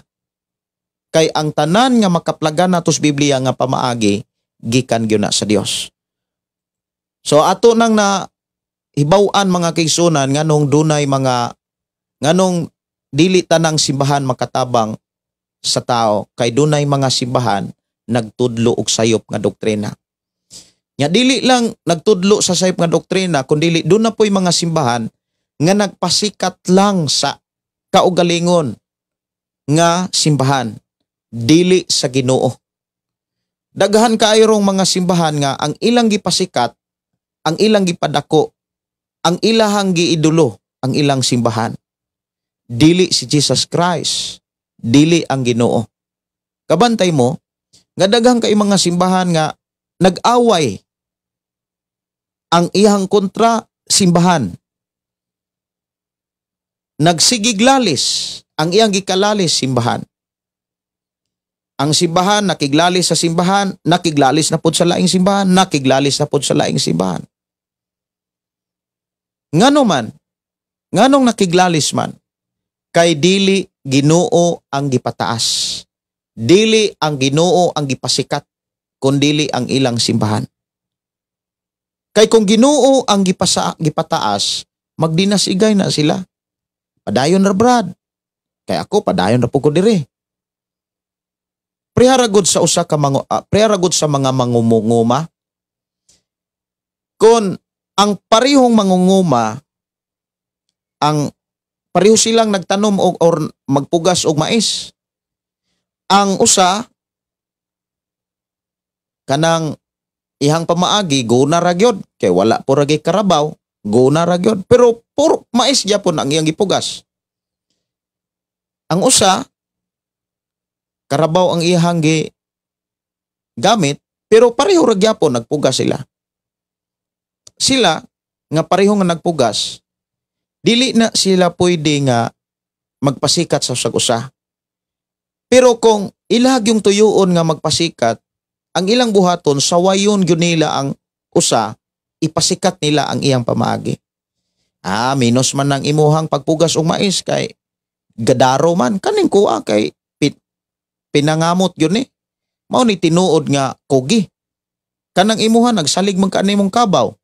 Kay ang tanan nga makaplagan nato sa Biblia nga pamaagi, gikan gyud na sa Dios. So ato nang na hibaw-an, mga kaigsuonan, nganong dunay mga nganong dili tanang simbahan makatabang sa tao, kay dunay mga simbahan nagtudlo og sayop nga doktrina. Nya dili lang nagtudlo sa sayop nga doktrina, kundi duna po'y mga simbahan nga nagpasikat lang sa kaugalingon nga simbahan, dili sa Ginoo. Daghan kaayong mga simbahan nga ang ilang gipasikat, ang ilang gipadako, ang ilahang giidolo, ang ilang simbahan. Dili si Jesus Christ, dili ang Ginoo. Kabantay mo nga daghan kay mga simbahan nga nag-away ang iyang kontra simbahan. Nagsigiglalis ang iyang gikalalis simbahan. Ang simbahan nakiglalis sa simbahan, nakiglalis na pod sa laing simbahan, nakiglalis na pod sa laing simbahan. Ngano man? Nganong nakiglalis man? Kay dili Ginoo ang gipataas. Dili ang Ginoo ang gipasikat, kundili ang ilang simbahan. Kay kung Ginoo ang gipataas, magdinasigay na sila. Padayon ra, brad. Kay ako, padayon ra po ko dire. Prehara gud sa mga mangunguma. Kung ang parehong mangunguma, ang pareho silang nagtanom og or magpugas og mais. Ang usa kanang Ihang pamaagi guna ra gyud kay wala po ra gyud karabaw, guna ra gyud, pero puro mais gyapon ang iyang gipugas. Ang usa, karabaw ang iyang gi gamit, pero pareho ra gyapon nagpugas sila. Sila nga pareho nga nagpugas, dili na sila pwede nga magpasikat sa usag usa. Pero kung ilag yung tuyuon nga magpasikat, ang ilang buhaton, sawayon gyud nila ang usa, ipasikat nila ang iyang pamaagi. Ah, minus man ang imuhang pagpugas og mais kay gadaro man kaning kuha kay pinangamot gyud ni. Mao ni tinuod nga kugi. Kanang imuha nagsalig man ka nimong kabaw.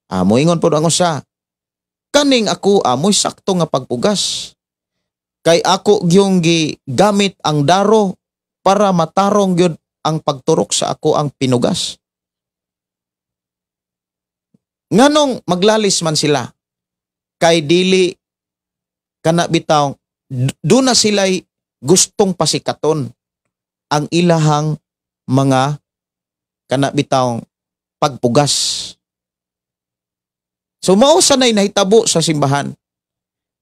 Ah, moingon pod ang usa. Kaning ako amoy sakto nga pagpugas. Kay ako gyung gigamit ang daro para matarong gyud ang pagturok sa ako ang pinugas. Nganong maglalis man sila? Kay dili kana bitaw do na sila'y gustong pasikaton ang ilahang mga kana bitaw pagpugas. So mao sanay nahitabo sa simbahan.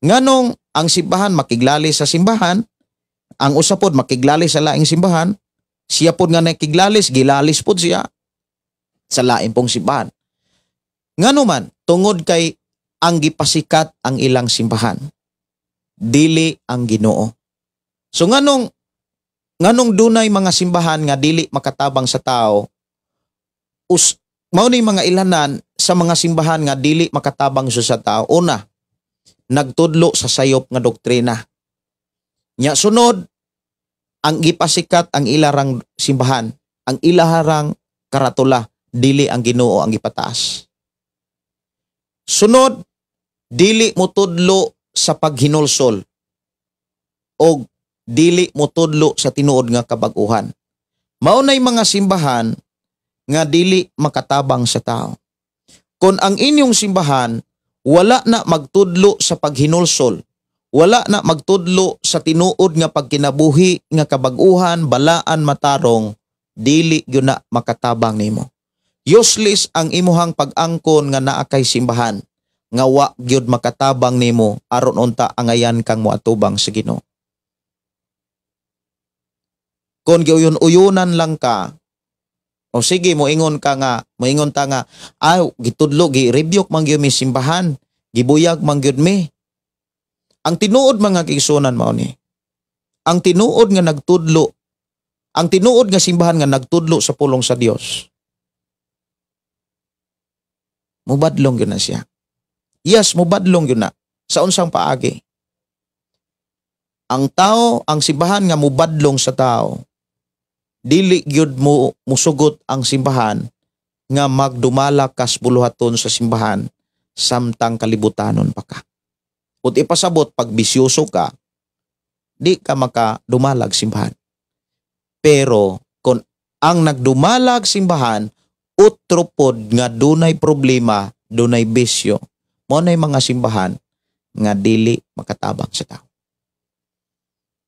Nganong ang simbahan makiglalis sa simbahan, ang usa pod makiglalis sa laing simbahan, siya pod nga nakiglalis, gilalis pod siya sa laing pong simbahan. Ngano man, tungod kay ang gipasikat ang ilang simbahan, dili ang Ginoo. So nganong dunay mga simbahan nga dili makatabang sa tao, mao ni mga ilanan sa mga simbahan nga dili makatabang sa tao. Una, nagtudlo sa sayop nga doktrina. Nya sunod, ang gipasikat ang ilarang simbahan, ang ilaharang karatula, dili ang Ginoo ang gipataas. Sunod, dili motudlo sa paghinulsol o dili motudlo sa tinuod nga kabag-uhan. Mao nay mga simbahan nga dili makatabang sa tao. Kung ang inyong simbahan wala na magtudlo sa paghinulsol, wala na magtudlo sa tinuod nga pagkinabuhi nga kabag-uhan, balaan, matarong, dili gyud na makatabang nimo. Useless ang imuhang pag-angkon nga naa kay simbahan nga wa gyud makatabang nimo aron unta angayan kang moatubang sa Ginoo. Kung giuyon-uyunan lang ka, o sige moingon ka nga, moingon ta nga, ay gitudlo, gi-rebuke man gyud mi simbahan, gibuyag man gyud mi. Ang tinuod, mga kaigsuonan, mao ni. Ang tinuod nga nagtudlo, ang tinuod nga simbahan nga nagtudlo sa pulong sa Dios, mubadlong gyud na siya. Yes, mubadlong gyud na. Sa unsang paagi? Ang tao, ang simbahan nga mubadlong sa tao, dili gyud mo musugot ang simbahan nga magdumala kas buluhaton sa simbahan samtang kalibutanon pa ka. Kung ipasabot, pag bisyoso ka, di ka makadumalag simbahan. Pero kung ang nagdumalag simbahan, utro pod nga dunay problema, dunay bisyo, mo nay mga simbahan nga dili makatabang sa tao.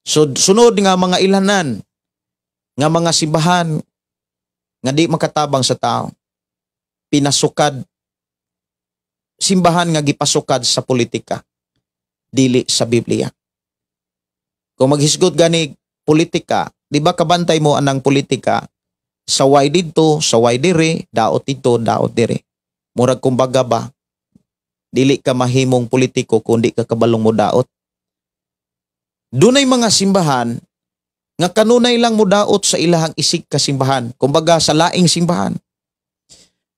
So sunod nga mga ilanan nga mga simbahan nga di makatabang sa tao, pinasukad, simbahan nga gipasukad sa politika, dili sa Biblia. Kung maghisgot gani politika, di ba kabantay mo anang politika, saway didto, saway dire, daot dito, daot dire. Murag kumbaga ba, dili ka mahimong politiko kung di ka kabalong mo daot. Dunay mga simbahan nga kanunay lang mo daot sa ilahang isig kasimbahan, kumbaga sa laing simbahan.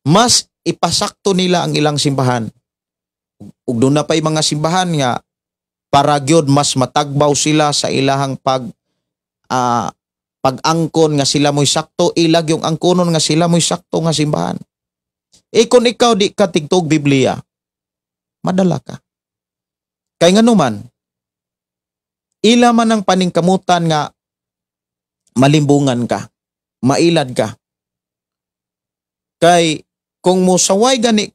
Mas ipasakto nila ang ilang simbahan. Ug doon na pa'y mga simbahan nga para gyud mas matagbaw sila sa ilahang pag-angkon nga sila mo'y sakto, ilag yung angkonon nga sila mo'y sakto nga simbahan. E kung ikaw di ka tigtog Biblia, madala ka. Kay nganuman, ila man ang paningkamutan nga malimbungan ka, mailad ka. Kay kung musaway gani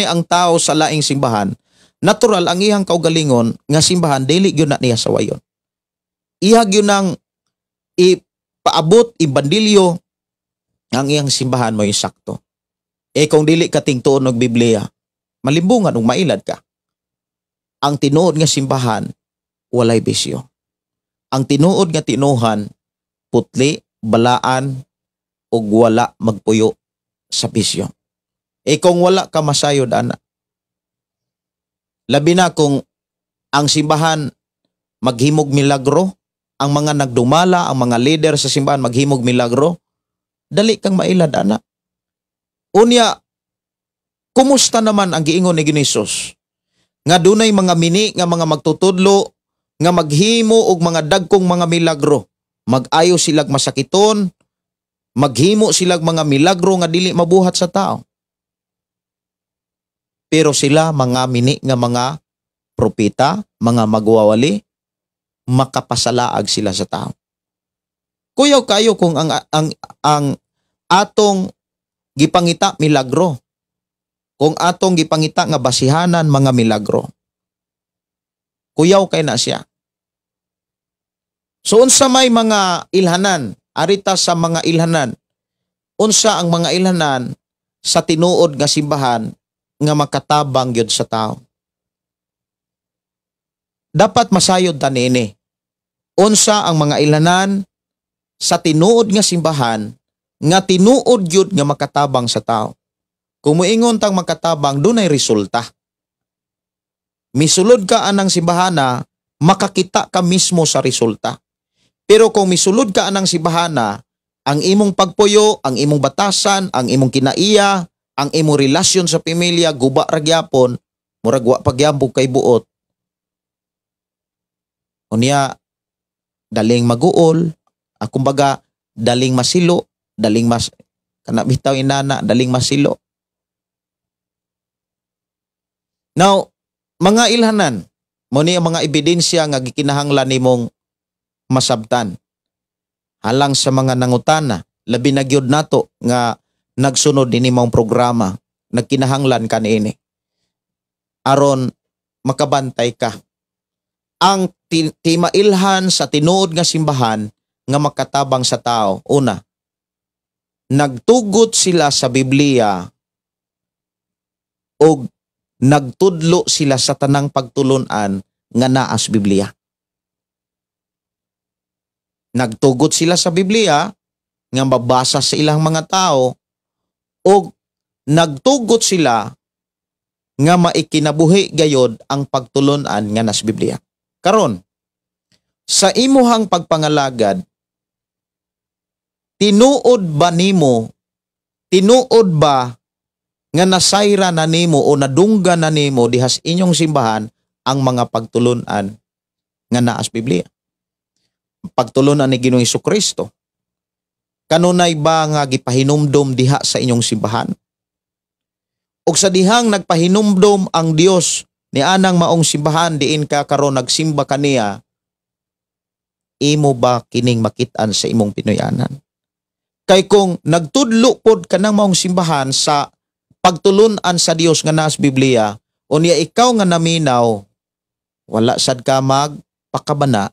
ang tao sa laing simbahan, natural ang iyang kaugalingon nga simbahan dili gyud na niya sawayon. Iya gyud nang ipaabot, ibandilyo Ang iyang simbahan mo sakto. Eh kung dili ka tingtuon og Biblia, malimbungan ug mailad ka. Ang tinuod nga simbahan, walay bisyo. Ang tinuod nga tinuhan, putli, balaan, ug wala magpuyo sa bisyo. Eh kung wala ka masayod ana, labi na kung ang simbahan maghimog milagro, ang mga nagdumala, ang mga leader sa simbahan maghimog milagro, dali kang mailad ana. Unya, kumusta naman ang giingon ni Ginoong? Nga dunay mga mini nga mga magtutudlo nga maghimo og mga dagkong mga milagro. Mag-ayo silag masakiton, maghimo silag mga milagro nga dili mabuhat sa tao. Pero sila mga mini nga mga propeta, mga magwawali, makapasalaag sila sa tao. Kuyaw kayo kung ang atong gipangita milagro. Kung atong gipangita nga basihanan mga milagro. Kuyaw kay na siya. So unsa may mga ilhanan? Arita sa mga ilhanan. Unsa ang mga ilhanan sa tinuod nga simbahan nga makatabang gyud sa tao? Dapat masayod ta niini. Unsa ang mga ilhanan sa tinuod nga simbahan nga tinuod gyud nga makatabang sa tao? Kung moingon tang makatabang, dunay resulta. Misulod ka anang simbahana, makakita ka mismo sa resulta. Pero kung misulod ka anang simbahana, ang imong pagpuyo, ang imong batasan, ang imong kinaiya, ang imong relasyon sa pamilya, guba ra gyapon, murag wa pagyambog kay buot. Unya, daling maguol, kumbaga, daling masilo, daling mas, kana bitaw inana, daling masilo. Now, mga ilhanan, mo ni ang mga ebidensya nga gikinahanglan nimong masabtan. Halang sa mga nangutana, labi na gyud nato nga nagsunod dinhi maong programa, nagkinahanglan ka niini. Aron makabantay ka. Ang timailhan sa tinuod nga simbahan nga makatabang sa tao, una, nagtugot sila sa Biblia og nagtudlo sila sa tanang pagtulunan nga naa sa Biblia. Nagtugot sila sa Biblia nga mabasa sa ilang mga tao og nagtugot sila nga maikinabuhi gayod ang pagtulunan nga nas Biblia. Karon, sa imuhang pagpangalagad, tinuod ba nimo, tinuod ba nga nasayra na nimo o nadungga na nimo dihas inyong simbahan ang mga pagtulunan nga naa sa Biblia? Pagtulunan ni Ginoong Hesukristo. Kanunay ba nga gipahinumdom diha sa inyong simbahan? Og sa dihang nagpahinumdom ang Dios ni anang maong simbahan diin ka karon nagsimba kaniya, imo ba kining makit-an sa imong Pinoyanan? Kay kung nagtudlo pod kanang maong simbahan sa pagtulunan sa Dios nga naa sa Biblia, unya ikaw nga naminaw, wala sad ka magpakabana,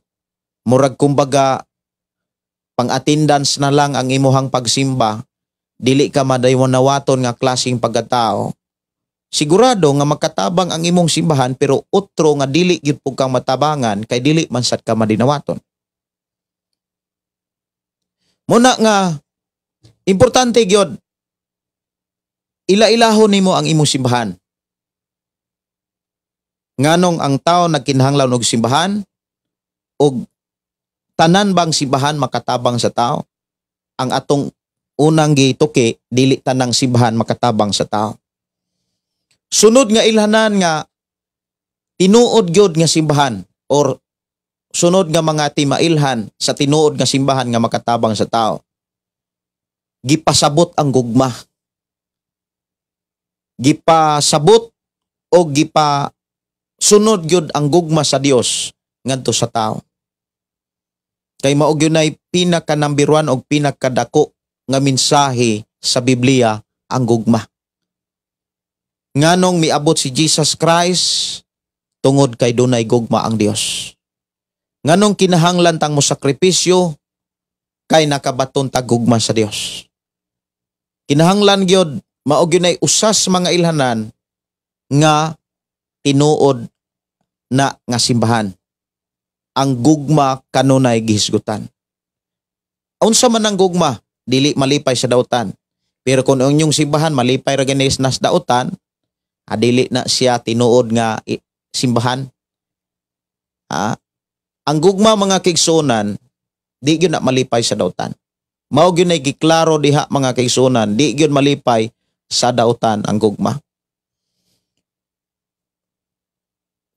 murag kumbaga pang-attendance na lang ang imuhang pagsimba, dili ka madayawanawaton nga klaseng pagkatao, sigurado nga makatabang ang imong simbahan, pero otro nga dili gyud pud kang matabangan kay dili man sad ka madinawaton. Muna nga importante gyud ila-ilahon nimo ang imong simbahan. Nganong ang tao nagkinahanglan og simbahan og tanan bang simbahan makatabang sa tao? Ang atong unang gituki, dili tanang simbahan makatabang sa tao. Sunod nga ilhanan nga tinuod gyud nga simbahan or sunod nga mga timailhan sa tinuod nga simbahan nga makatabang sa tao, gipasabot ang gugma. Gipasabot o gipasunod gyud ang gugma sa Dios ngadto sa tao. Kay mao gyud nay pinaka number 1 og pinakadako nga mensahe sa Biblia, ang gugma. Nganong miabot si Jesus Christ? Tungod kay dunay gugma ang Dios. Nganong kinahanglan tang mo sakripisyo? Kay nakabaton ta gugma sa Dios. Kinahanglan gyud mao gyud nay usas mga ilhanan nga tinuod na nga simbahan. Ang gugma kanunay gihisgutan. Unsa man ang gugma, dili malipay sa dautan. Pero kung ang inyong simbahan malipay ra gani nas dautan, dili na siya tinuod nga simbahan. Ang gugma, mga kaigsuonan, di gyud na malipay sa dautan. Mao gyud nay giklaro diha, mga kaigsuonan, di gyud malipay sa dautan ang gugma.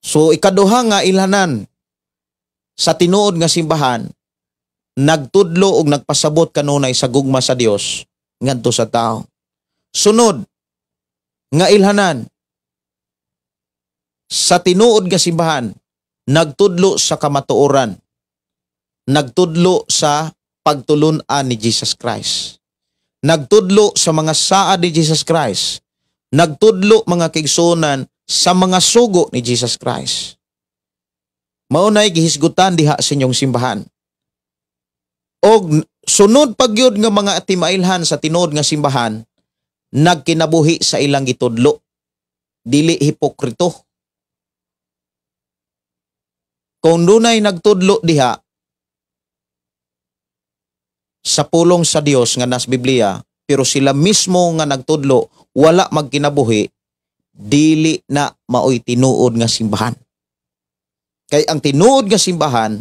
So ikaduha nga ilhanan sa tinuod nga simbahan, nagtudlo og nagpasabot kanunay sa gugma sa Dios ngadto sa tao. Sunod nga ilhanan sa tinuod nga simbahan, nagtudlo sa kamatuoran, nagtudlo sa pagtulun-an ni Jesus Christ, nagtudlo sa mga saad ni Jesus Christ, nagtudlo, mga kaigsuonan, sa mga sugo ni Jesus Christ. Maunay gihisgutan diha sa inyong simbahan. Og sunod pagyud nga mga timailhan sa tinuod nga simbahan, nagkinabuhi sa ilang gitudlo. Dili hipokrito. Kung dunay nagtudlo diha sa pulong sa Dios nga nas Biblia, pero sila mismo nga nagtudlo wala magkinabuhi, dili na maoy tinuod nga simbahan. Kay ang tinuod nga simbahan,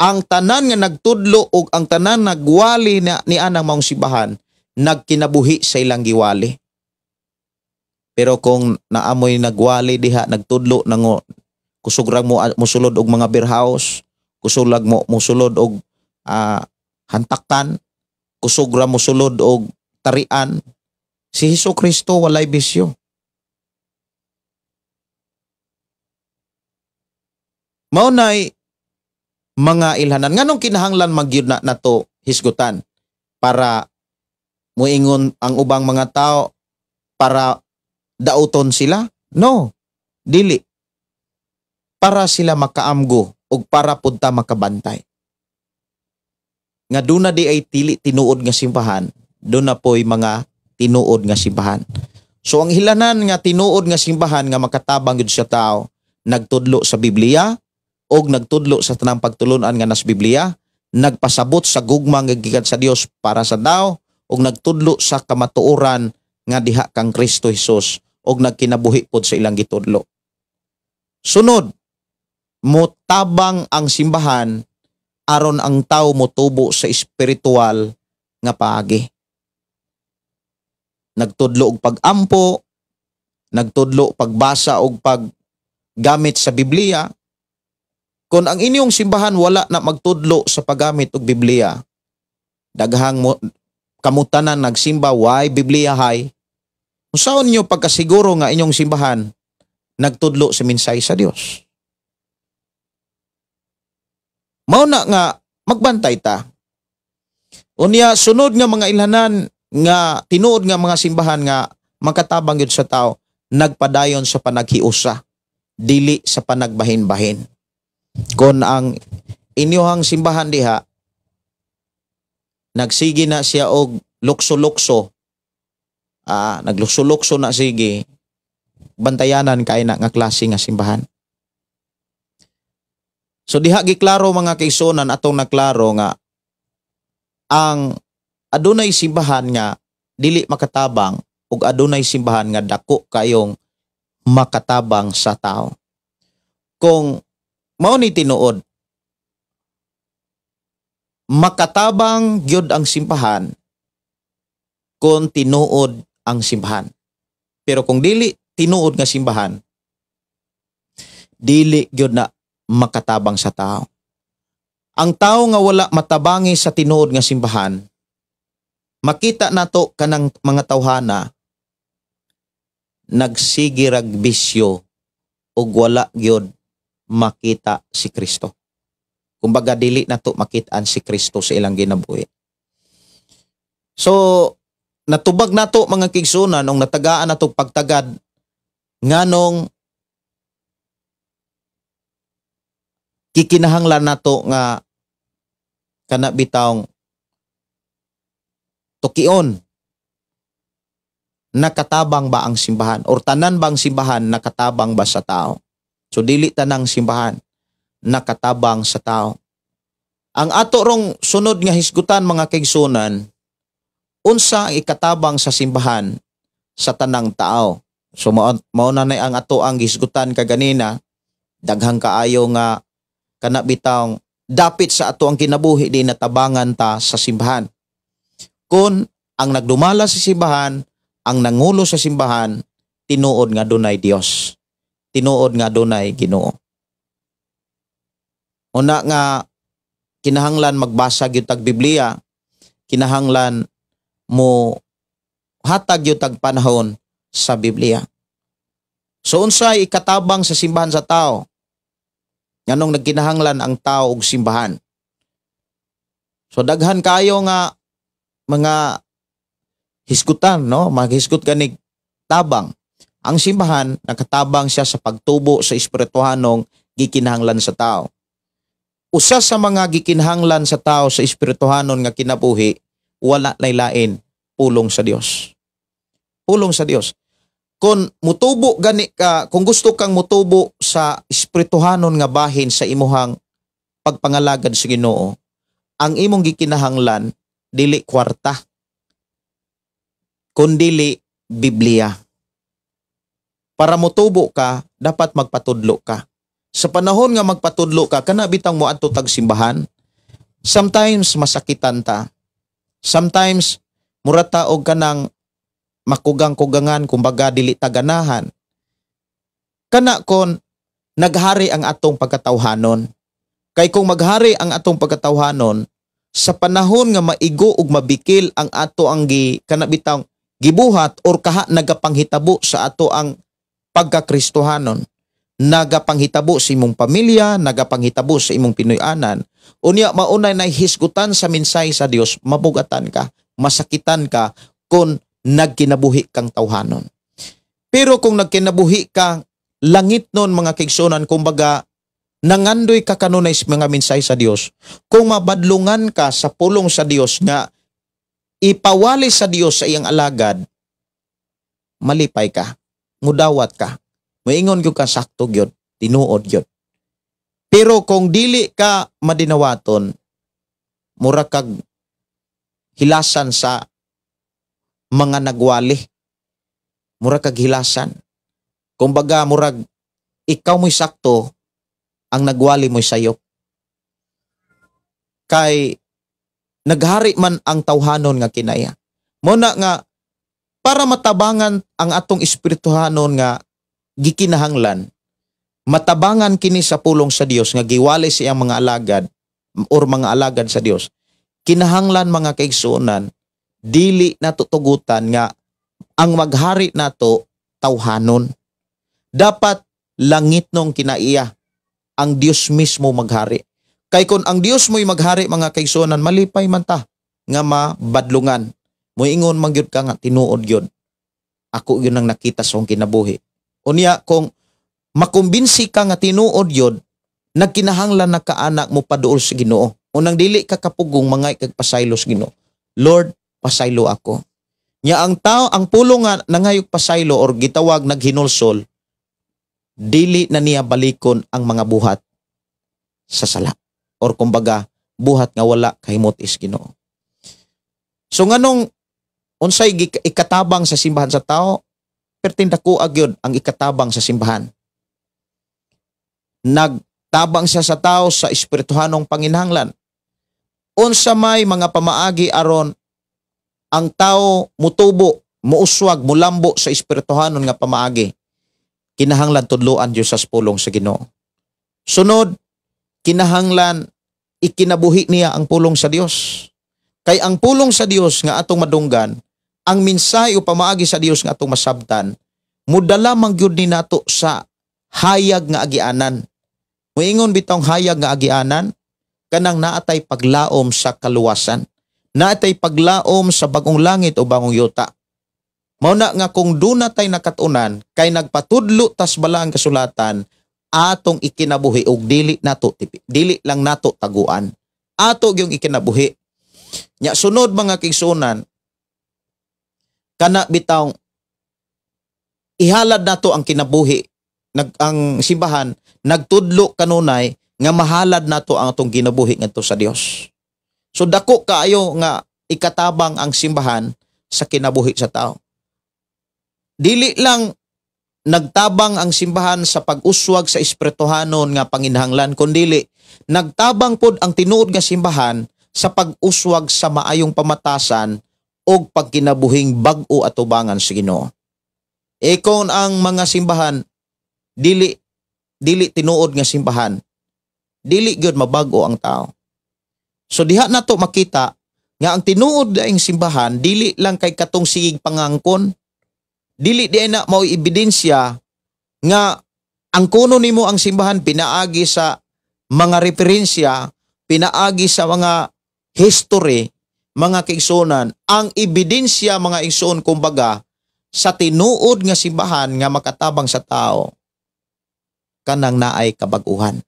ang tanan nga nagtudlo ug ang tanan nagwali na ni anang maong simbahan, nagkinabuhi sa ilang giwali. Pero kung naamoy nagwali diha, nagtudlo nango kusugrang mo musulod og mga beer house, kusulag mo musulod og hantakan, kusugra musulod og tarian, si Hesus Kristo walay bisyo. Maunay mga ilhanan. Nganong kinahanglan magyud na nato hisgutan para muingon ang ubang mga tao, para dauton sila? No, dili. Para sila makaamgo ug para punta makabantay. Nga doon na di ay tili tinuod nga simbahan, doon na po'y mga tinuod nga simbahan. So ang hilanan nga tinuod nga simbahan nga makatabang yun sa tao, nagtudlo sa Biblia og nagtudlo sa tanang pagtulunan nga nas Biblia, nagpasabot sa gugma nga gikan sa Dios para sa tao, og nagtudlo sa kamatuoran nga diha kang Kristo Hesus og nagkinabuhi pod sa ilang gitudlo. Sunod, motabang ang simbahan aron ang tao motubo sa espiritual nga paagi. Nagtudlo og pag-ampo, nagtudlo pagbasa og paggamit sa Biblia. Kung ang inyong simbahan wala na magtudlo sa paggamit og Biblia, daghang mo kamutanan nagsimba, why Biblia hay? Usaon niyo pagkasiguro nga inyong simbahan nagtudlo sa minsay sa Dios? Mao na nga magbantay ta. Unya sunod nga mga ilhanan nga tinuod nga mga simbahan nga makatabang gyud sa tao, nagpadayon sa panaghiusa, dili sa panagbahin-bahin. Kon ang inyohang simbahan diha nagsige na siya og lukso-lukso, naglukso-lukso na sige, bantayanan kay na nga klase nga simbahan. So diha giklaro, mga kaigsuonan, atong naklaro nga ang adunay simbahan nga dili makatabang ug adunay simbahan nga dako kayong makatabang sa tao. Kung mao ni tinuod, makatabang gyud ang simbahan kung tinuod ang simbahan. Pero kung dili tinuod nga simbahan, dili gyud na makatabang sa tao. Ang tao nga wala matabangi sa tinuod nga simbahan, makita nato kanang mga tawhana nagsigirag bisyo ug wala gyud makita si Kristo. Kumbaga dili nato makitaan si Kristo sa ilang ginabuhi. So natubag nato, mga kaigsuonan, nung natagaan nato pagtagad nganong kikinahanglan nato nga kana bitawng tukion Nakatabang ba ang simbahan or tanan bang simbahan nakatabang ba sa tao? So dili tanang simbahan nakatabang sa tao. Ang ato rong sunod nga hisgutan, mga kaigsunan, unsa ang ikatabang sa simbahan sa tanang tao? So mao na ang ato ang hisgutan kaganina, daghang kaayo nga kana bitawng dapit sa ato ang kinabuhi di natabangan ta sa simbahan. Kung ang nagdumala sa simbahan, ang nangulo sa simbahan, tinuod nga dunay Dios. Tinuod nga dunay Ginoo. Una nga kinahanglan magbasa gyud tag Biblia, kinahanglan mo hatag gyud tag panahon sa Biblia. So unsay ikatabang sa simbahan sa tao? Nganong nagkinahanglan ang tao og simbahan? So daghan kayo nga mga hisgutan, no? Maghisgot ganig tabang. Ang simbahan nakatabang siya sa pagtubo sa espirituhanong gikinahanglan sa tao. Usa sa mga gikinahanglan sa tao sa espirituhanon nga kinabuhi, wala nay lain, pulong sa Dios. Pulong sa Dios. Kung mutubo gani ka, kung gusto kang mutubo sa espirituhanon nga bahin sa imuhang pagpangalagad sa Ginoo, ang imong gikinahanglan dili kwarta, kundili Biblia. Para mutubo ka, dapat magpatudlo ka. Sa panahon nga magpatudlo ka, kana bitang moadto tag simbahan, sometimes masakitan ta. Sometimes mura ta og kanang makugang-kugangan, kumbaga dili ta ganahan. Kana kon naghari ang atong pagkatawhanon. Kay kung maghari ang atong pagkatawhanon, sa panahon nga maigo ug mabikil ang ato ang gi kana bitang gibuhat or kaha nagapanghitabo sa ato ang pagkakristohanon, nagapanghitabo sa imong pamilya, nagapanghitabo sa imong Pinoy-anan, unya maunay na hisgutan sa mensahe sa Dios, mabugatan ka, masakitan ka kung nagkinabuhi kang tawhanon. Pero kung nagkinabuhi ka langit nun, mga kaigsunan, kumbaga nangandoy ka kanunay sa mga mensahe sa Dios, kung mabadlungan ka sa pulong sa Dios nga ipawali sa Dios sa iyang alagad, malipay ka, mudawat ka, moingon gyud ka, sakto gyud, tinuod gyud. Pero kung dili ka madinawaton, mura kag hilasan sa mga nagwali. Mura kag hilasan. Kumbaga murag ikaw mo'y sakto, ang nagwali mo'y sayop. Kay naghari man ang tawhanon nga kinaya. Muna nga para matabangan ang atong espirituhanon nga gikinahanglan, matabangan kini sa pulong sa Dios nga giwali sa iyang mga alagad or mga alagad sa Dios. Kinahanglan, mga kaigsuonan, dili nato tugutan nga ang maghari nato tawhanon. Dapat langit nong kinaiya, ang Dios mismo maghari. Kay kung ang Dios mo'y maghari, mga kaigsuonan, malipay man ta nga mabadlungan. Moingon man gyud ka nga tinuod gyud. Ako yun ang nakita sa akong kinabuhi. Unya kung makumbinsi ka nga tinuod yun, nagkinahanglan na kaanak mo paduol sa Ginoo. Unang dili ka kapugong, mga ikagpasaylo sa Ginoo. Lord, pasaylo ako. Nya ang tao, ang pulong nga nangayog pasaylo or gitawag naghinulsol, dili na niya balikon ang mga buhat sa sala. Or kumbaga, buhat nga wala kahimot is Ginoo. So nganong unsay ikatabang sa simbahan sa tao? Perting dako gyud ang ikatabang sa simbahan. Nagtabang siya sa tao sa espirituhanong panginahanglan. Unsa may mga pamaagi aron ang tao mutubo, muuswag, mulambo sa espirituhanon nga pamaagi? Kinahanglan tudloan Dios sa pulong sa Ginoo. Sunod, kinahanglan ikinabuhi niya ang pulong sa Dios. Kay ang pulong sa Dios nga atong madunggan, ang mensahe o pamaagi sa Dios nga atong masabtan, mudala man gyud ni nato sa hayag nga agianan. Moingon bitong hayag nga agianan, kanang naatay paglaom sa kaluwasan. Naatay paglaom sa bagong langit o bagong yuta. Mao na nga kung duna tay nakatunan, kay nagpatudlo tas balaang kasulatan, atong ikinabuhi og dili nato tipi, dili lang nato taguan. Ato gyung ikinabuhi. Nya sunod, mga kaigsunan, kana bitawng Ihalad nato ang kinabuhi. Ang simbahan nagtudlo kanunay nga mahalad nato ang atong kinabuhi ngadto sa Dios. So dako kaayo nga ikatabang ang simbahan sa kinabuhi sa tao. Dili lang nagtabang ang simbahan sa pag-uswag sa espirituhanon nga panginahanglan, kundili nagtabang pod ang tinuod nga simbahan sa pag-uswag sa maayong pamatasan og pagkinabuhing bag-o atubangan sa Ginoo. E kung ang mga simbahan dili dili tinuod nga simbahan, dili gyud mabag-o ang tao. So diha nato makita nga ang tinuod daing simbahan dili lang kay katong sigig pangangkon, dili di na mao ebidensya nga ang kuno nimo ang simbahan pinaagi sa mga referensya, pinaagi sa mga history, mga kaigsuonan. Ang ebidensya, mga igsoon, kumbaga, sa tinuod nga simbahan nga makatabang sa tao, kanang naay kabag-uhan.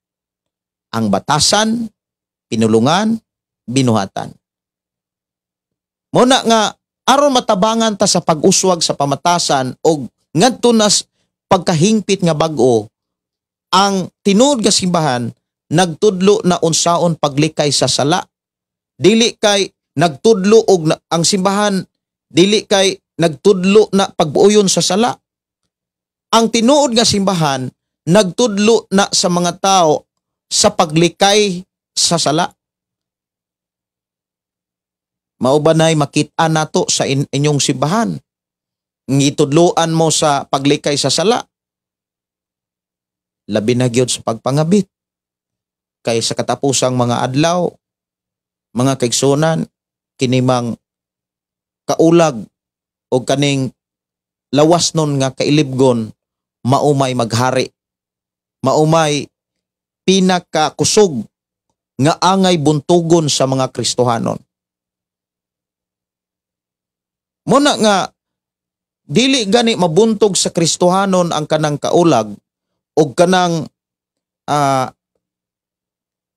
Ang batasan, pinulungan, binuhatan. Muna nga aron matabangan ta sa pag-uswag sa pamatasan og ngadto na pagkahingpit nga bag-o, ang tinuod nga simbahan nagtudlo na unsaon paglikay sa sala. Dili kay nagtudlo og ang simbahan dili kay nagtudlo na pagbuoyon sa sala. Ang tinuod nga simbahan nagtudlo na sa mga tao sa paglikay sa sala. Mao ba nay makita nato sa inyong simbahan? Ngitudloan mo sa paglikay sa sala. Labi na gyud sa pagpangabit. Kay sa katapusang mga adlaw, mga kaigsunan, kinimang kaulag o kaning lawas nun nga kailibgon, maumay maghari. Maumay pinakakusog nga angay buntugon sa mga Kristohanon. Muna nga dili gani mabuntog sa Kristohanon ang kanang kaulag o kanang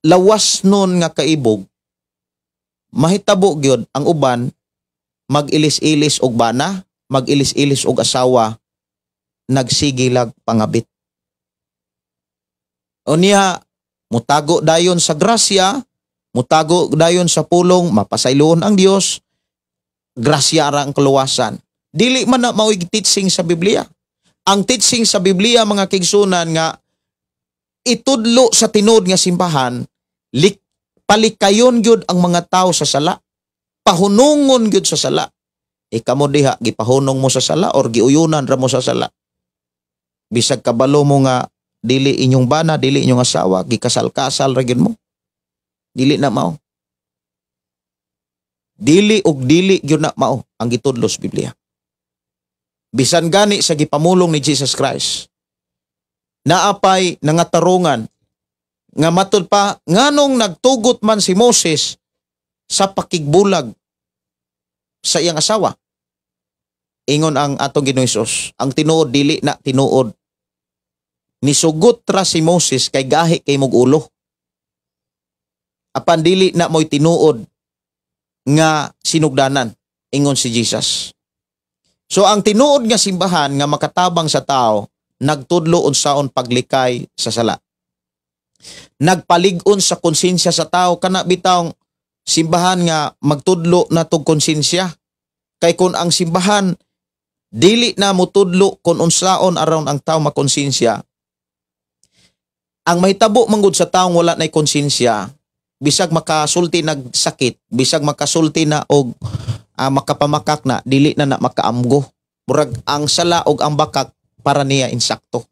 lawas nun nga kaibog, mahitabo gyud ang uban mag-ilis-ilis og bana, mag-ilis-ilis og asawa, nagsigilag pangabit. O niya, mutago dayon sa grasya, mutago dayon sa pulong, mapasayloon ang Dios, grasya ra ang kaluwasan. Dili man na mao'y teaching sa Biblia. Ang teaching sa Biblia, mga kaigsunan, nga itudlo sa tinuod nga simbahan, palikayon gyud ang mga tao sa sala. Pahunungon gyud sa sala. E kamo diha, gipahunong mo sa sala or giuyunan ra mo sa sala? Bisag kabalo mo nga dili inyong bana, dili inyong asawa, gikasal-kasal ra gyud mo. Dili na mao. Dili og dili gyud na mao ang gitudlo sa Biblia. Bisan gani sa gipamulong ni Jesus Christ, naapay nangatarungan nga matud pa nganong nagtugot man si Moses sa pakigbulag sa iyang asawa. Ingon ang atong Ginoong Hesus, ang tinuod dili na tinuod. Nisugot ra si Moses kay gahi kay mog ulo. Apan dili na mo'y tinuod nga sinugdanan, ingon si Jesus. So ang tinuod nga simbahan nga makatabang sa tao, nagtudlo unsaon paglikay sa sala. Nagpalig-on sa konsensya sa tao, kana bitawng simbahan nga magtudlo na tog konsensya. Kay kung ang simbahan dili na motudlo kung unsaon aron ang tao makonsensya, ang mahitabo manggod sa taong wala nay konsensya, bisag makasulti nagsakit, bisag makasulti na og makapamakak na, dili na na makaamgo. Murag ang sala og ang bakak para niya insakto.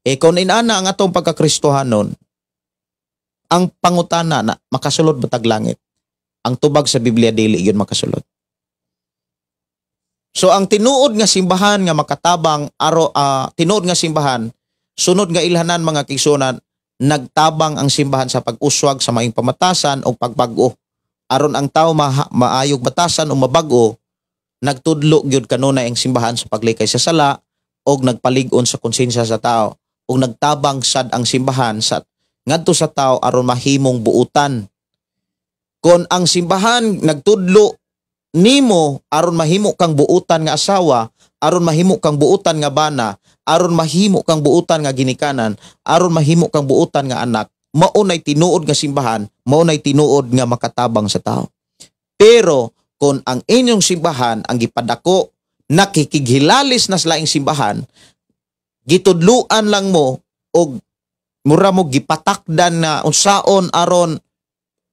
E kung inana ang atong pagkakristohanon, ang pangutana na, makasulod ba tag langit? Ang tubag sa Biblia, dili yun makasulod. So ang tinuod nga simbahan nga makatabang aro tinuod nga simbahan, sunod nga ilhanan, mga kaigsunan, nagtabang ang simbahan sa pag-uswag sa maayong pamatasan o pagbag-o. Aron ang tao maayog batasan o mabag-o, nagtudlo gyud kanunay ang simbahan sa paglikay sa sala og nagpalig-on sa konsensya sa tao, ug nagtabang sad ang simbahan sa ngadto sa tao aron mahimong buutan. Kon ang simbahan nagtudlo nimo aron mahimo kang buutan nga asawa, aron mahimo kang buutan nga bana, aron mahimo kang buutan nga ginikanan, aron mahimo kang buutan nga anak, mao nay tinuod nga simbahan, mao nay tinuod nga makatabang sa tao. Pero kung ang inyong simbahan ang gipadako, nakikighilalis na sa laing simbahan, gitudluan lang mo og mura mo gipatakdan na unsaon aron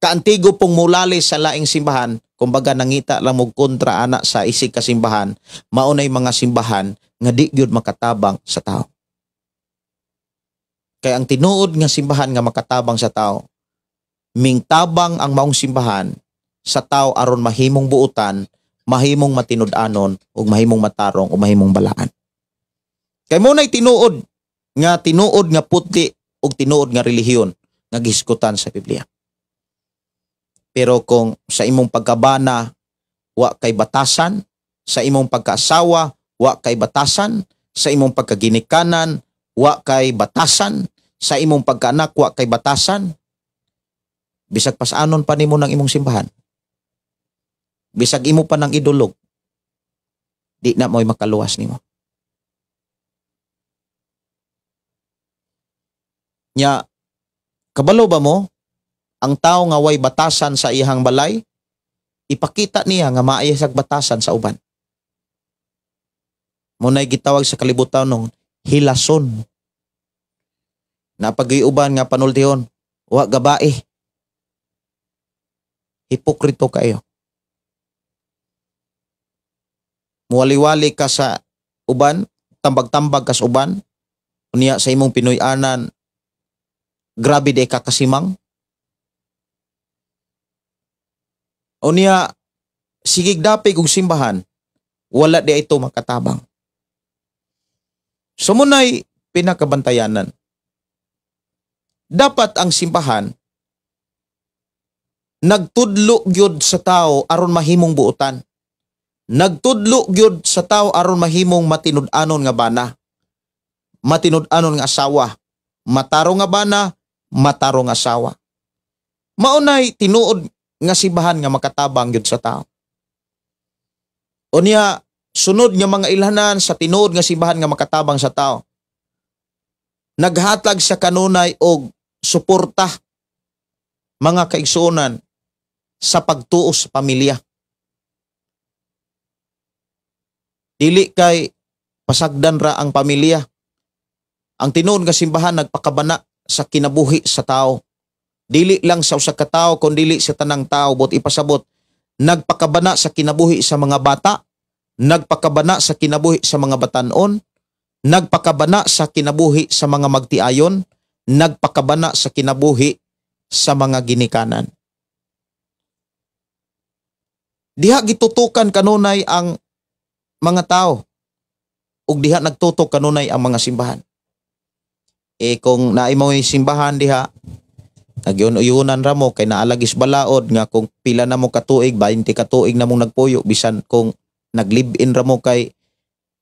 kaantigo pong mulalis sa laing simbahan, kumbaga nangita lang mo kontra ana sa isig ka simbahan, mao nay mga simbahan nga di gyud makatabang sa tao. Kay ang tinuod nga simbahan nga makatabang sa tao, mingtabang ang maong simbahan sa tao aron mahimong buutan, mahimong matinud-anon, ug mahimong matarong, ug mahimong balaan. Kay mo nay tinuod nga putli ug tinuod nga relihiyon nga gihisgutan sa Biblia. Pero kung sa imong pagkabana wa kay batasan, sa imong pagkaasawa wa kay batasan, sa imong pagkaginikanan wa kay batasan, sa imong pagkaanak wa kay batasan, bisag pasanon pa nimo ng imong simbahan, bisag imo pa ng idulog, di na mo'y makaluwas nimo. Nya, kabalo ba mo, ang tao nga way batasan sa iyang balay, ipakita niya nga maaya sag batasan sa uban. Muna'y gitawag sa kalibutan nung hilason. Napag-iuban nga panultihon, wa gabae. Hipokrito kayo. Muwali-wali ka sa uban, tambag-tambag ka sa uban, unya sa imong Pinoy-anan, grabe di ka kasimang. Unya, sigig dapig og simbahan, wala di ito makatabang. So muna'y pinakabantayanan. Dapat ang simbahan nagtudlo gyud sa tao aron mahimong buotan. Nagtudlo gyud sa tao aron mahimong matinud-anon nga bana, matinud-anon nga asawa, matarong nga bana, matarong nga asawa. Maunay tinuod nga simbahan nga makatabang gyud sa tao. Unya, sunod nga mga ilhanan sa tinuod nga simbahan nga makatabang sa tao, naghatag sa kanunay og suporta, mga kaigsuonan, sa pagtuo sa pamilya. Dili kay pasagdan ra ang pamilya. Ang tinuod nga simbahan nagpakabana sa kinabuhi sa tao. Dili lang sa usa ka tawo kun dili sa tanang tao, but ipasabot nagpakabana sa kinabuhi sa mga bata, nagpakabana sa kinabuhi sa mga batan-on, nagpakabana sa kinabuhi sa mga magtiayon, nagpakabana sa kinabuhi sa mga ginikanan. Diha gitutukan kanunay ang mga tao ug diha nagtutok kanunay ang mga simbahan. Eh kung naay mo simbahan diha, nagyun-uyunan ra mo kay naalagis balaod nga kung pila na mo katuig, 20 katuig na mong nagpuyo, bisan kung nag-live-in ra mo kay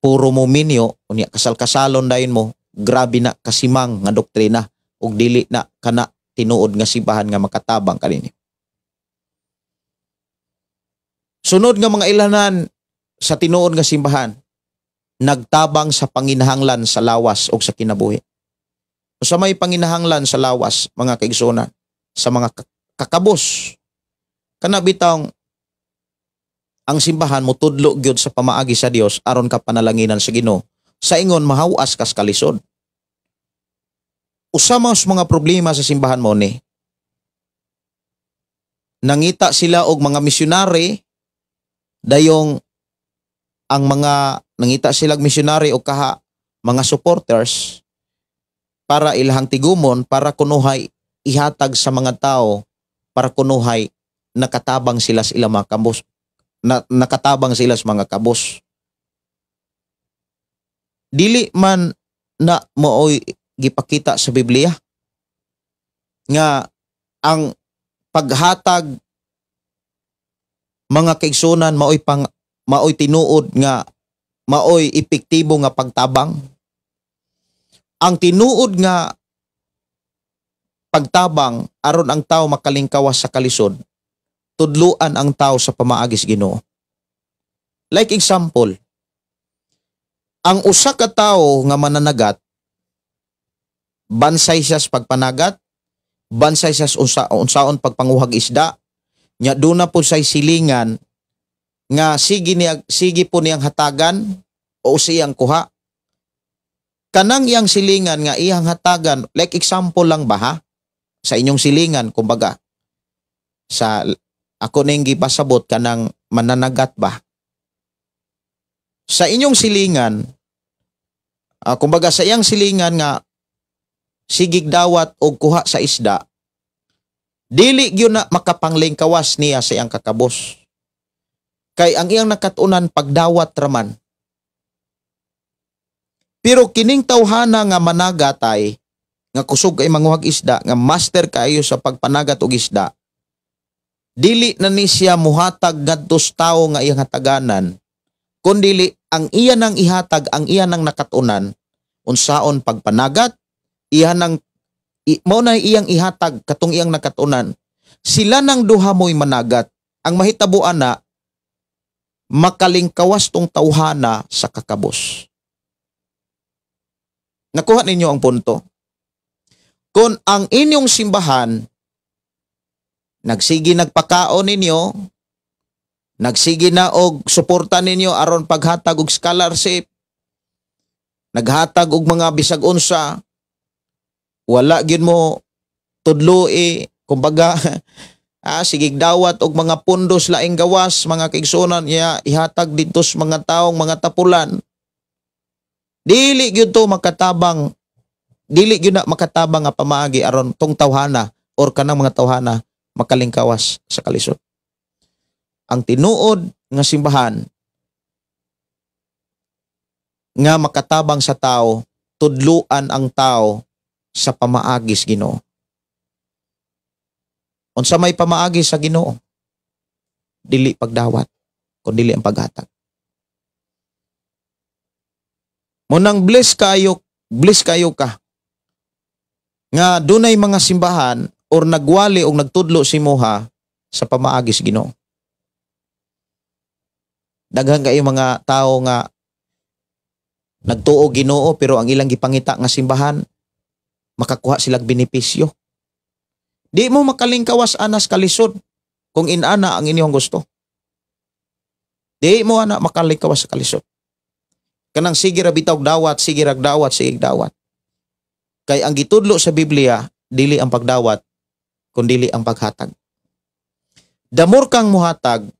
puro mo minyo, unya kasal-kasalon dayon mo, grabe na kasimang nga doktrina ug dili na kana tinuod nga simbahan nga makatabang kaninyo. Sunod nga mga ilanan sa tinuod nga simbahan, nagtabang sa panginahanglan sa lawas o sa kinabuhi. Sa may panginahanglan sa lawas, mga kaigsunan, sa mga kakabos, kana bitawng ang simbahan motudlo gyud sa pamaagi sa Dios aron ka panalanginan sa Ginoo, sa ingon mahawas kas kalisod. Usa man sa mga problema sa simbahan mo ni, nangita sila og mga misyonary, dayong ang mga nangita sila og misyonary o kaha mga supporters para ilahang tigumon, para kunuhay ihatag sa mga tao, para kunuhay nakatabang sila sa ilang mga kabos, nakatabang sila sa mga kabos. Dili man na mooy gipakita sa Biblia nga ang paghatag, mga kaigsunan, maoy tinuod nga maoy epektibo nga pagtabang. Ang tinuod nga pagtabang aron ang tao makalingkawas sa kalisod, tudluan ang tao sa pamaagi sa Ginoo. Like example, Ang usa ka tawo nga mananagat, bansay siya sa pagpanagat, bansay siya sa unsaon pagpanguhag isda, nya duna po say silingan nga sige po niyang hatagan o siyang kuha. Kanang iyang silingan nga iyang hatagan, like example lang ba ha? Sa inyong silingan, kumbaga, sa ako ning gipasabot kanang mananagat ba? Sa inyong silingan, kumbaga sa iyang silingan nga sigig dawat og kuha sa isda, dili gyud na makapanglingkawas niya sa iyang kakabos. Kay ang iyang nakatunan pagdawat raman. Pero kining tawhana nga managatay, nga kusog kay manguhag isda, nga master kaayo sa pagpanagat og isda, dili na ni siya muhatag ngadto sa tawo nga iyang hataganan, kundili ang iya nang ihatag, ang iya nang nakatunan, unsaon pagpanagat, iya nang mao na iyang ihatag katong iyang nakatunan. Sila nang duha mo'y managat. Ang mahitabo ana, makalingkawas tong tawhana sa kakabos. Nakuha ninyo ang punto? Kung ang inyong simbahan nagsigi nagpakaon ninyo, nagsigi na og suporta ninyo aron paghatag og scholarship, naghatag og mga bisag unsa, wala gyud mo tudloi, kumbaga sigig dawat og mga pundos laing gawas, mga kaigsuonan, iya ihatag didto sa mga taong mga tapulan. Dili gyud to makatabang, dili gyud na makatabang nga pamaagi aron tong tawhana or kanang mga tawhana makalingkawas sa kalisod. Ang tinuod nga simbahan nga makatabang sa tao, tudluan ang tao sa pamaagi sa Ginoo. Unsa may pamaagi sa Ginoo? Dili pagdawat, kun dili ang paghatag. Munang bless kayo ka nga dunay mga simbahan or nagwali og nagtudlo si moha sa pamaagi sa Ginoo. Daghan kayo mga tao nga nagtuo Ginoo pero ang ilang gipangita nga simbahan makakuha silag benepisyo. Di mo makalingkawas anas kalisod kung inana ang inyong gusto. Di mo ana makalingkawas sa kalisod. Kanang sige ra bitaw dawat, sige ra dawat, sige dawat. Kay ang gitudlo sa Biblia, dili ang pagdawat, kundili ang paghatag. Damor kang muhatag,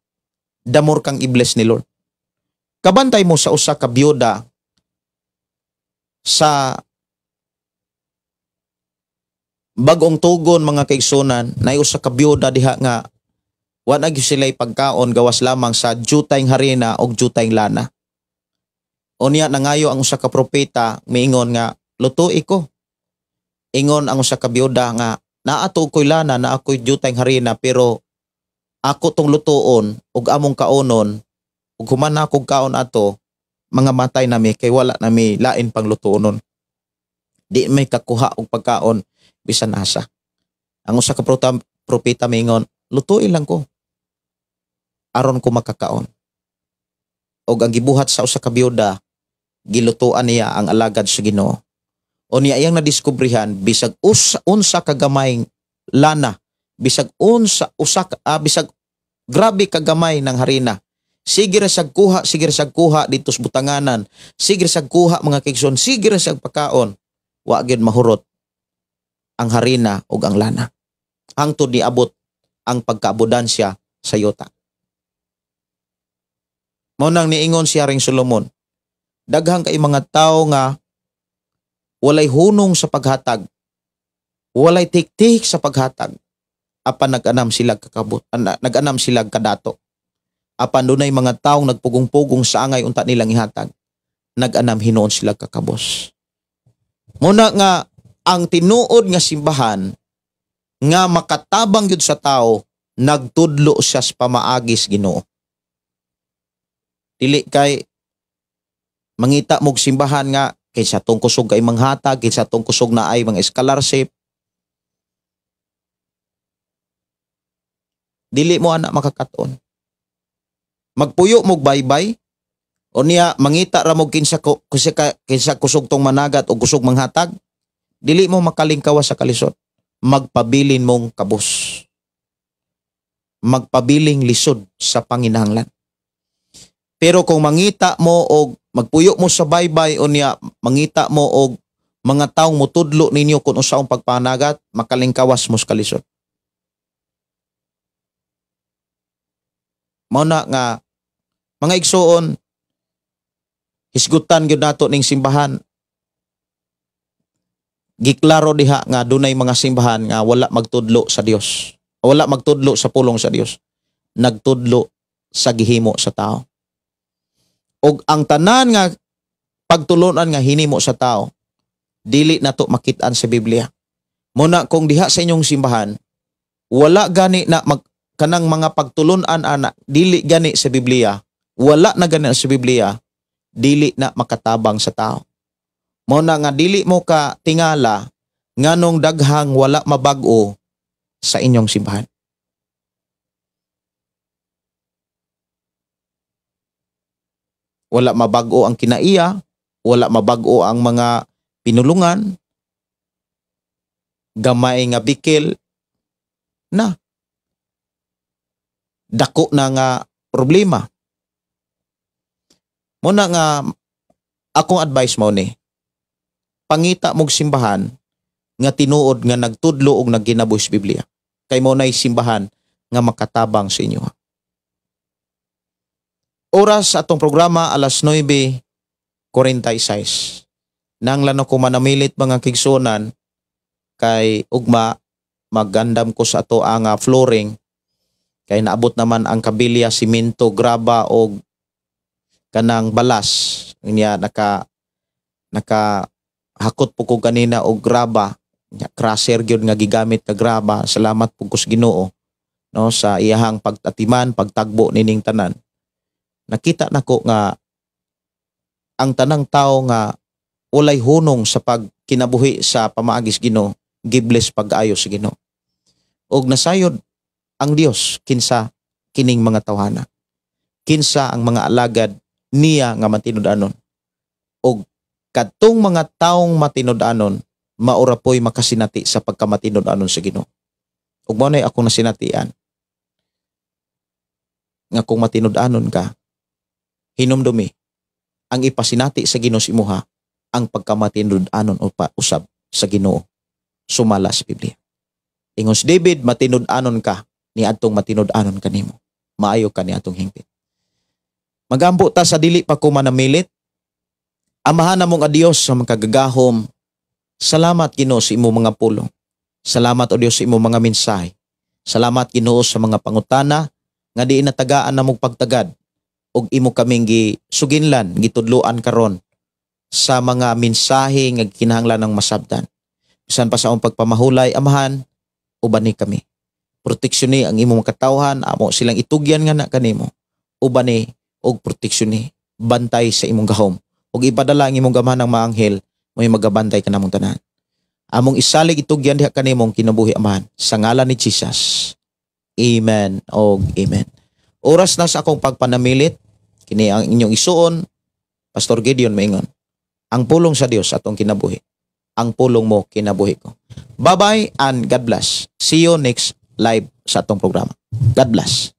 damor kang i-bless ni Lord. Kabantay mo sa usa ka biyuda sa bagong tugon, mga kaigsunan, na usa ka biyuda diha nga wa na gyud sila'y pagkaon gawas lamang sa jutayng harina og jutayng lana. Unya nangayo ang usa ka propeta, miingon nga lutui ko. Ingon ang usa ka biyuda nga naa to ko'y lana, naa ko'y jutayng harina, pero ako tong lutuon ug among kaonon, ug human na akong kaon ato, mga matay nami kay wala nami lain pang lutuonon. Di may kakuha og pagkaon bisan asa. Ang usa ka propeta miingon, lutuin lang ko aron ko makakaon. Og ang gibuhat sa usa ka biyuda, gilutuan niya ang alagad sa Ginoo. O niya iyang nadiskubrihan bisag unsa ka gamay lana, bisag unsa usa bisag grabe kagamay ng harina. Sige ra siyag kuha, sige ra siyag kuha dito sa butanganan. Sige ra siyag kuha, mga kaigsoon, sige ra siyag pakaon. Wa gyud mahurot ang harina ug ang lana. Hangtod niabot ang pagkaabudansya sa yuta. Mao nang niingon si Haring Solomon, daghang kay mga tao nga walay hunong sa paghatag, walay tiktik sa paghatag, apan nag-anam sila kakabot, nag-anam sila kadato. Apan dunay mga taong nagpugong-pugong sa angay unta nilang ihatag, nag-anam hinuon sila kakabos. Muna nga ang tinuod nga simbahan nga makatabang gyud sa tao, nagtudlo siya sa pamaagis Ginoo. Dili kay mangita mog simbahan nga kaysa tong kusog kay manghatag, kaysa tong kusog na ay mga scholarship. Dili mo anak makakaton. Magpuyo mog baybay Unya mangita ra mo kinsa ko kinsa kusog tong managat o kusog manghatag, dili mo makalingkawas sa kalisod. Magpabilin mong kabus. Magpabiling lisod sa panginahanglan. Pero kung mangita mo og magpuyo mo sa baybay, unya mangita mo og mga taong mutudlo ninyo kung unsaon pagpanagat, makalingkawas mo sa kalisod. Mao na nga mga igsuon, hisgutan gyud nato ning simbahan. Giklaro diha nga dunay mga simbahan nga wala magtudlo sa Dios. Wala magtudlo sa pulong sa Dios. Nagtudlo sa gihimo sa tao. Og ang tanan nga pagtulunan nga hinimo sa tao, dili nato makit-an sa Biblia. Muna kung diha sa inyong simbahan, wala gani na kanang mga pagtulunan ana, dili gani sa Biblia, wala na gani sa Biblia, dili na makatabang sa tao. Muna nga dili mo ka tingala nganong daghang wala mabag-o sa inyong simbahan. Wala mabag-o ang kinaiya, wala mabag-o ang mga pinulungan, gamay nga bikil na dako na nga problema. Muna nga akong advice mo ni, pangita mog simbahan nga tinuod nga nagtudlo og nagginabuhi sa Biblia. Kay mo nay simbahan nga makatabang sa inyo. Oras atong programa alas 9:46. Nang lano ko manamilit mga kigsunan kay ugma magandam ko sa ato ang flooring kay naabot naman ang kabilya, simento, graba og kanang balas. Niya naka hakot po ko kanina og graba, crusher gyud nga gigamit ka graba. Salamat po ko sa Ginoo no sa iyahang pagtatiman, pagtagbo nining tanan. Nakita nako nga ang tanang tao nga walay hunong sa pagkinabuhi sa pamaagis Ginoo, gibless pag-ayo sa Ginoo. Og nasayod ang Dios kinsa kining mga tawhana. Kinsa ang mga alagad niya nga matinud-anon. Og kadtong mga taong matinud-anon, maura po'y makasinati sa pagkamatinud-anon sa Ginoo. Ug mao nay akong nasinatian nga kung matinud-anon ka, hinumdumi ang ipasinati sa Ginoo sa imuha ang pagkamatinud-anon o pausab sa Ginoo sumala sa Biblia. Ingon si David, matinud-anon ka niadtong matinud-anon kanimo. Maayo ka niadtong hingpit. Magampo ta sa dili pa ko manamilit. Amahan namong a Dios sa makagagahom. Salamat Ginoo sa imong mga pulong. Salamat o Dios sa imong mga mensahe. Salamat Ginoo sa mga pangutana nga diin natagaan namong pagtagad og imo kaming gisuginlan, gitudloan karon sa mga mensahe nga kinahanglan ng masabtan. Bisan pa sa among pagpamahulay, Amahan, uban ni kami. Proteksyon ni ang imong katawhan, amo silang itugyan nga na kanimo. Uban ni og proteksyon ni, bantay sa imong gahom. Og ipadala ang imong gamahan ng mga anghel, mo'y magabantay ka namong tanan. Among isalig itugyan diha kanimong kinabuhi, Amahan, sa ngalan ni Jesus. Amen og amen. Oras na sa akong pagpanamilit, kini ang inyong isuon, Pastor Gideon maingon. Ang pulong sa Dios atong kinabuhi. Ang pulong mo kinabuhi ko. Bye-bye and God bless. See you next live sa atong programa. God bless.